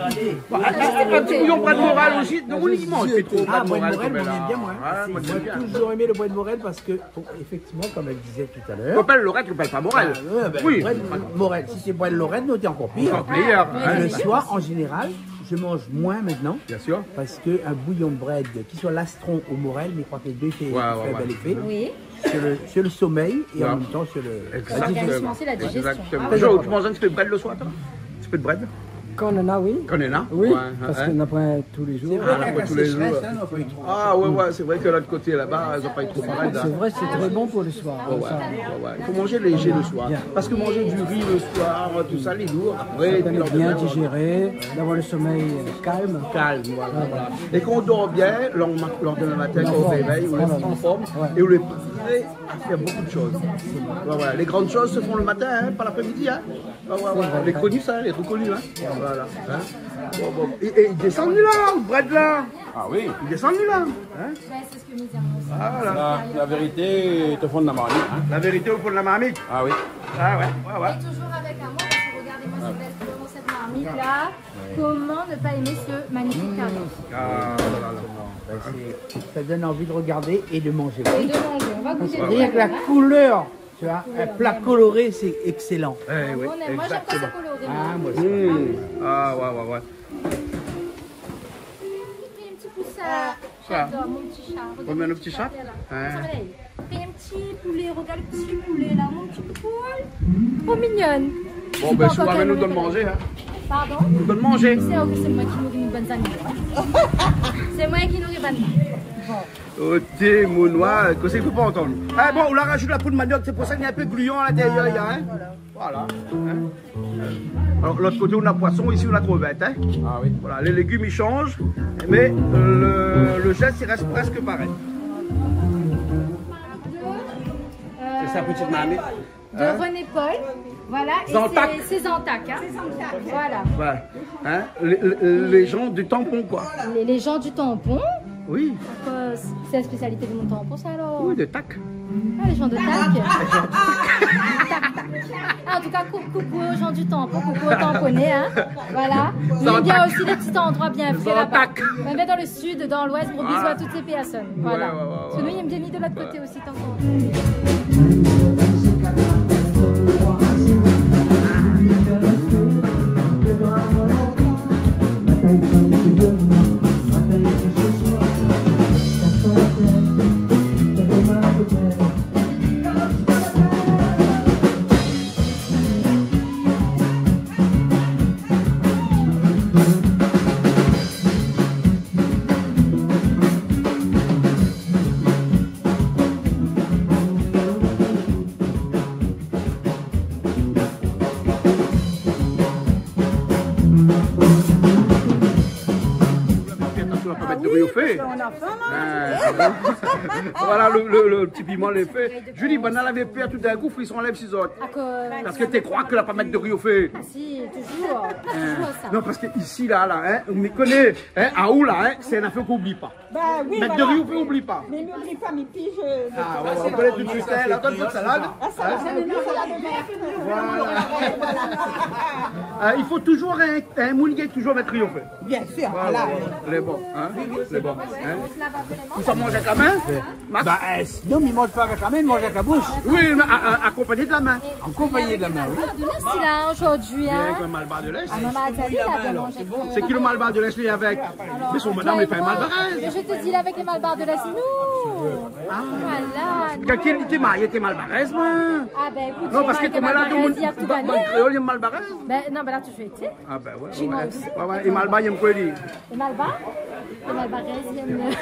in ti bouyon brèd morèl osi, donk ou i manz pi tro brèd morèl konm la. Ah, brèd morèl, moin, mi èm bien, moin. Ouais, moin, mi èm bien. Moin la touzour èm lo brèd morèl parske, bon, éfèktivman, konm èl i di tout a lèr. Ou apèl Lorèt, ou apèl pa morèl. Ah, ouais, ben, oui, brèd morèl. Si sé brèd Lorèt, nou té ankor pir. Ankor pir, hein. Mé lo soir, an zénéral, mi manz moin mintnan. Bien sûr. Parske in bouyon brèd, ki soi lastron ou morèl, mi kroi ke lé dé i fé, ouais, ouais, i fé in bèl éfé. Oui. Sur le, sur le sommeil et en même temps sur le, la digestion. Exactement. L'organisme, c'est la digestion. Exactement. Ah, ouais. Bonjour, tu manges un petit peu de brèd le soir, toi ? Un petit peu de brèd ? Kan néna, oui. Kan néna ? Oui, ouais, parce que na pa tous les jours. C'est vrai qu'il y a la sécheresse, hein, on peut y trouver. Ah, ouais, ouais, c'est vrai que l'autre côté, là-bas, ils ont pas eu trop de brèd, là. C'est vrai, c'est très bon pour le soir, comme ça. Ouais, ouais, ouais. Il faut manger léger le soir. Bien. Parce que manger du riz le soir, tout ça, les lourds, après, et puis le lendemain, voilà. Ça permet de bien digérer, d'avoir le sommeil, euh, calme. Calme, voilà, voilà. Et quand on dort bien, le lendemain matin, quand on se réveille, on est en forme et on est prêt à faire beaucoup de choses. Ouais, ouais. Les grandes choses se font le matin, hein, pas l'après-midi, hein. Ouais, ouais, ouais. C'est vrai. C'est connu, ça, c'est reconnu, hein. Voilà. Hein. Bon, bon. Et, et il descend là, le brèd là. Ah oui. Il descend là. Hein. Voilà. La, la vérité est au fond de la marmite, hein. La vérité au fond de la marmite. Ah oui. Ah ouais, ouais, ouais. Et toujours avec amour, parce que regardez-moi cette belle fleur dans cette marmite-là. Comment ne pas aimer ce magnifique carré ? Ah, là, là, là. Ben, c'est, ça donne envie de regarder et de manger. Et de manger. On va goûter tout à l'heure, hein. Rien que la couleur, tu vois, un plat coloré, c'est excellent. Eh oui, exactement. Moi, j'aime quand c'est coloré, moi. Ah, moi aussi. Mmh. Ah, ouais, ouais, ouais. Fais un petit pouce à... Ah. J'adore, mon petit chat. Regarde mon petit chat. Hein. Soleil. Fais un petit poulet, regarde le petit poulet là, mon petit poule. Trop mignonne. Bon, ben, si ou ramèn, nou donn manzé, hein. Pardon ? Nou donn manzé. C'est, oh, c'est moi qui nourris mes bonnes amies. C'est moi qui nourris bonne. Bon. Oté, mon noir, kosa i fo pa antann. Ah bon, ou la rajout la poud maniok, sé pou sa li lé in pé gluyan a l'intérieur, hein. Voilà. Voilà. Hein ? Alors, l'autre côté, on a poisson, ici, on a crevette, hein ? Ah oui. Voilà, les légumes, ils changent, mais le, le geste, il reste presque pareil. C'est sa petite marmite. De René Paul. Voilà, et c'est, c'est Zantac, hein. Voilà. Ouais. Hein ? Les, les, les gens du Tampon, quoi. Les, les gens du Tampon. Oui. Pourquoi, c'est la spécialité de mon Tampon, ça, alors ? Oui, de Tac. Ah, les gens de Tac. Les gens de Tac. Ah, en tout cas, cou-, coucou aux gens du Tampon, coucou aux Tamponais, hein. Voilà. Ils aiment bien aussi les petits endroits bien frais là-bas. Zantac. Même dans le sud, dans l'ouest, gros bisous à toutes ces personnes. Voilà. Ouais, ouais, ouais, ouais. Parce que nous, ils aiment bien de l'autre côté aussi. Atansion, la pa mèt de ri o fé. Ah oui, parce qu'on a faim, là. Ah bon. Voilà, le, le, le ti piman lé fé. Julie, banna lavé pèr, tout d'in kou, frison anlèv si zot. Akoz ? Parske té kroi ke la pa mèt de ri o fé. Ah si, toujours. Toujours ça. Non, parske isi la, la, hein, ou koné, hein, aou la, hein, sé in afèr k'ou oubli pa. Bah oui, voilà. Mèt de ri o fé, oubli pa. Mais n'oublie pas, mais puis je... Ah ouais, ouais, on connaît tout de suite, hein, la, tout salade. Ah, ça, ça, c'est une salade verte. Voilà. Ah, il faut toujours un, un moun ki lé toujours mèt ri o fé. Bien sûr, voilà. Ouais, ouais, ouais. Lé bon, hein ? Lé bon, hein ? Ou sa manz avèk la min, Max ? Bah, euh, non, mi manz pa avèk la min, mi manz avèk la boush. Oui, mais a-, a-, akonpagné de la min. Akonpagné de la min, oui. Avèk in malbar de lès, la, aujourd'hui, hein. Avèk in malbar de lès. Ah, maman la di ali, la, de manzé avèk, euh... Sé ki le malbar de lès, li, avèk ? Alors, mais son madame n'est pas malbaraise. Mais je te dis, là, avec les malbars de l'Est, nous. Ah. Voilà, nous. Kan li té marié, té malbarèz, moin. Ah, ben, écoute, non, parce que malbarèz, il y a tout gagné, hein. Kréol, li lé malbarèz. Ben, non, ben, là, tu fais, tu sais. Ah, ben, ouais, ouais. Chez moi aussi. Ouais, ouais. É malbar, li èm koué, li ? É malbar ? É malbarèz, li èm, euh,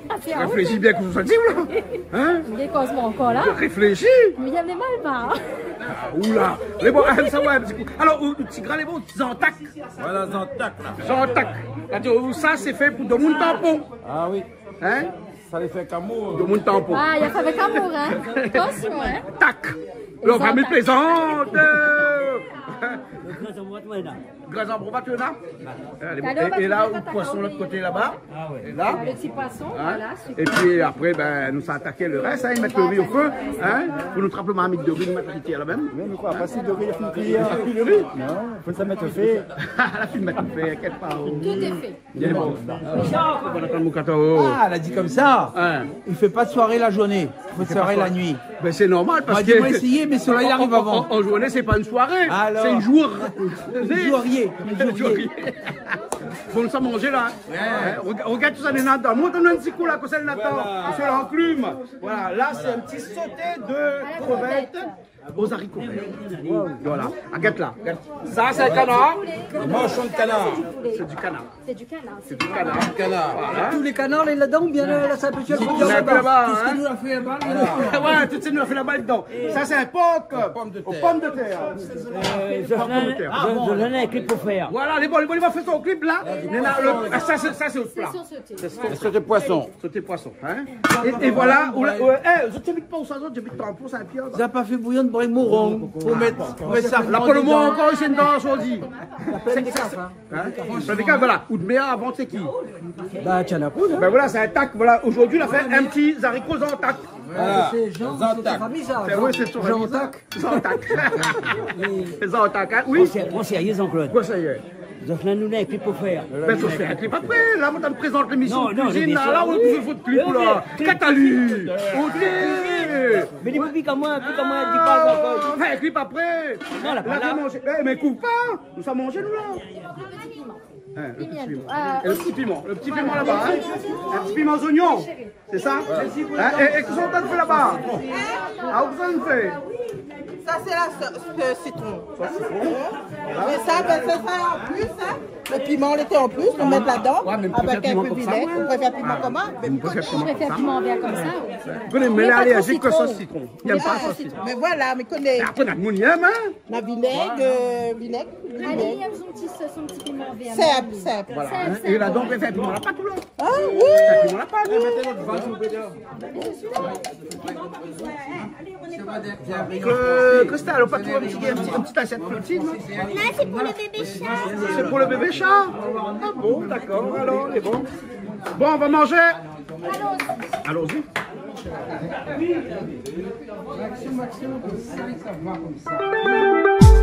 ah, sé... Réfléchi bien kosa ou sa di, la. Hein ? Li koz ankor, la. Réfléchi. Mé li èm lé malbar. Ah, oula. Mé bon, sa va in ti kou. Alors, ou, ou ti gran, lé bon, Zantac. Voilà, Zantac, la. Zantac. Sa di, ou sa, sé fé pou domoun Tampon. Ah oui. Hein ? Sa lé fé avèk amour. Domoun Tampon. Ah, li la fé avèk amour, hein. Atansion, hein. Tac. Zantac. Lo fami plézant. Grinzanbrova, tout la. Alé, bon. Talèr, é, é la, ou poison lot koté laba. Ah ouais. É la. Le ti poison, voilà, super. Épi apré, bin, nou sa atak le rès, in, i mèt le ri o fé, in, pou nou trap le marmit de ri, nou mèt la fritèr la mèm. Oui, mé koi, pa si de ri, la fritèr. Sa pi le ri ? Non, fo sa mèt o fé. La fine mèt o fé, inkièt pa. Tout est fait. Bien bon. Bon, atann, mon kato. Ah, la di konmsa. In. I fé pa de soiré la zourné. I fé de soiré la nuit. Bin, sé normal, parske... Moin la di, moin la éséyé, mé solèy i ariv avan. An, an, an zourné, sé pa in soiré. Alor. Sé in zour. In zourié. In zourié. Bon, sa manzé la, in. Ouais. In, rega-, regard tout sa, néna dan. Mont anou in ti kou la, kosa néna dan. Voilà. Sé l'enclume. Voilà, la, sé in ti soté de krevèt. Aux haricots verts. Voilà. Ah, gèt la, gèt. Sa, sé in kanar. Morso de kanar. Sé du kanar. Sé du kanar. Sé du kanar. Du kanar. Voilà. Tout lé kanar lé ladan, oubien la, la, sa pé... Tout sak nou la fé laba, in. Ouais, tout sak nou la fé laba, ladan. Sa, sé in por o pomdetèr. Pomdetèr. Euh, Jocelyn, Jocelyn na in klip pou fé. Voilà, lé bon, lé bon, li va fé son klip la. Néna le, ah, sa, sé, sa, sé le pla. Sé son soté. Sé soté poison. Soté poison, in ? É, é voilà, ou la, ouais, é, zot i abit pa ousa, zot i abit pa an plis, in, Pièr, la. Sa pa fé bouyon, brin mouron, pou mèt, pou mèt sa. La, pou le moman, ankor, sé in dans, on dit. La plèn dé kaf, in. In ? Plèn dé kaf, voilà. Ou de mèr avan, sé ki ? Ba, Tchanapoun, in. Bin voilà, sé in tak, voilà. Zordi, nou la fé in ti zariko zantak. Voilà. Sé Jean, sé son fami, sa. Sé, oui, sé son fami, sa. Zantak. Zantak. Zantak, in, oui. Pran sérié, pran sérié, Jean-Claude. Koi sérié ? Zot la, nou na in klip pou fé. Bin, fo fé in klip apré. La, moin la prézant lémisyon kuizine, la, la, ou la bezoin fé klip, la. Katalu. OK. Mé li, pi koman, pi koman, di pa ankor. Fé in klip apré. Non, la, la, la, la. Manzé. É, mé koup pa. Nou sa manzé, nou, la. In, le ti piman. Piman. É le ti piman. Le ti piman laba, in. In ti piman zoignon. Sé sa ? In, é, é kosa ou la fé laba ? Ah, kosa ou la fé ? Sa, sé la sos, euh, sitron. Sos sitron. É sa, bin, sé sa an plis, in. Le piman, li lété an plis, nou mèt ladan, avèk in pé vinèg. Ouais, mé ou pé fé piman konmsa, ouais. Ou préfèr piman konmsa ? Ou préfèr piman vèr konmsa, ouais. Koné, mé la, alé, avèk sos sitron. Li yèm pa sos sitron. Mé voilà, mé koné. Apré, na moun i yèm, in ? Na vinèg, euh, vinèg, vinèg. Alé, i yèm son ti sos, son ti piman vèr. Sinp, sinp. Voilà, in. Sinp, sinp. É la, donk, ou fé piman la pat, ou la ? Ah oui. Sa, pi, nou la pa, nou. Mèt lot van, si ou pé. Ke, Christelle, ou pa trouv in ti, in ti, in ti asièt pti, non ? La, sé pou le bébé sha. Sé pou le bébé sha ? Ah bon, dakor, alor, lé bon. Bon, nou va manzé. Allons-y. Allons-y.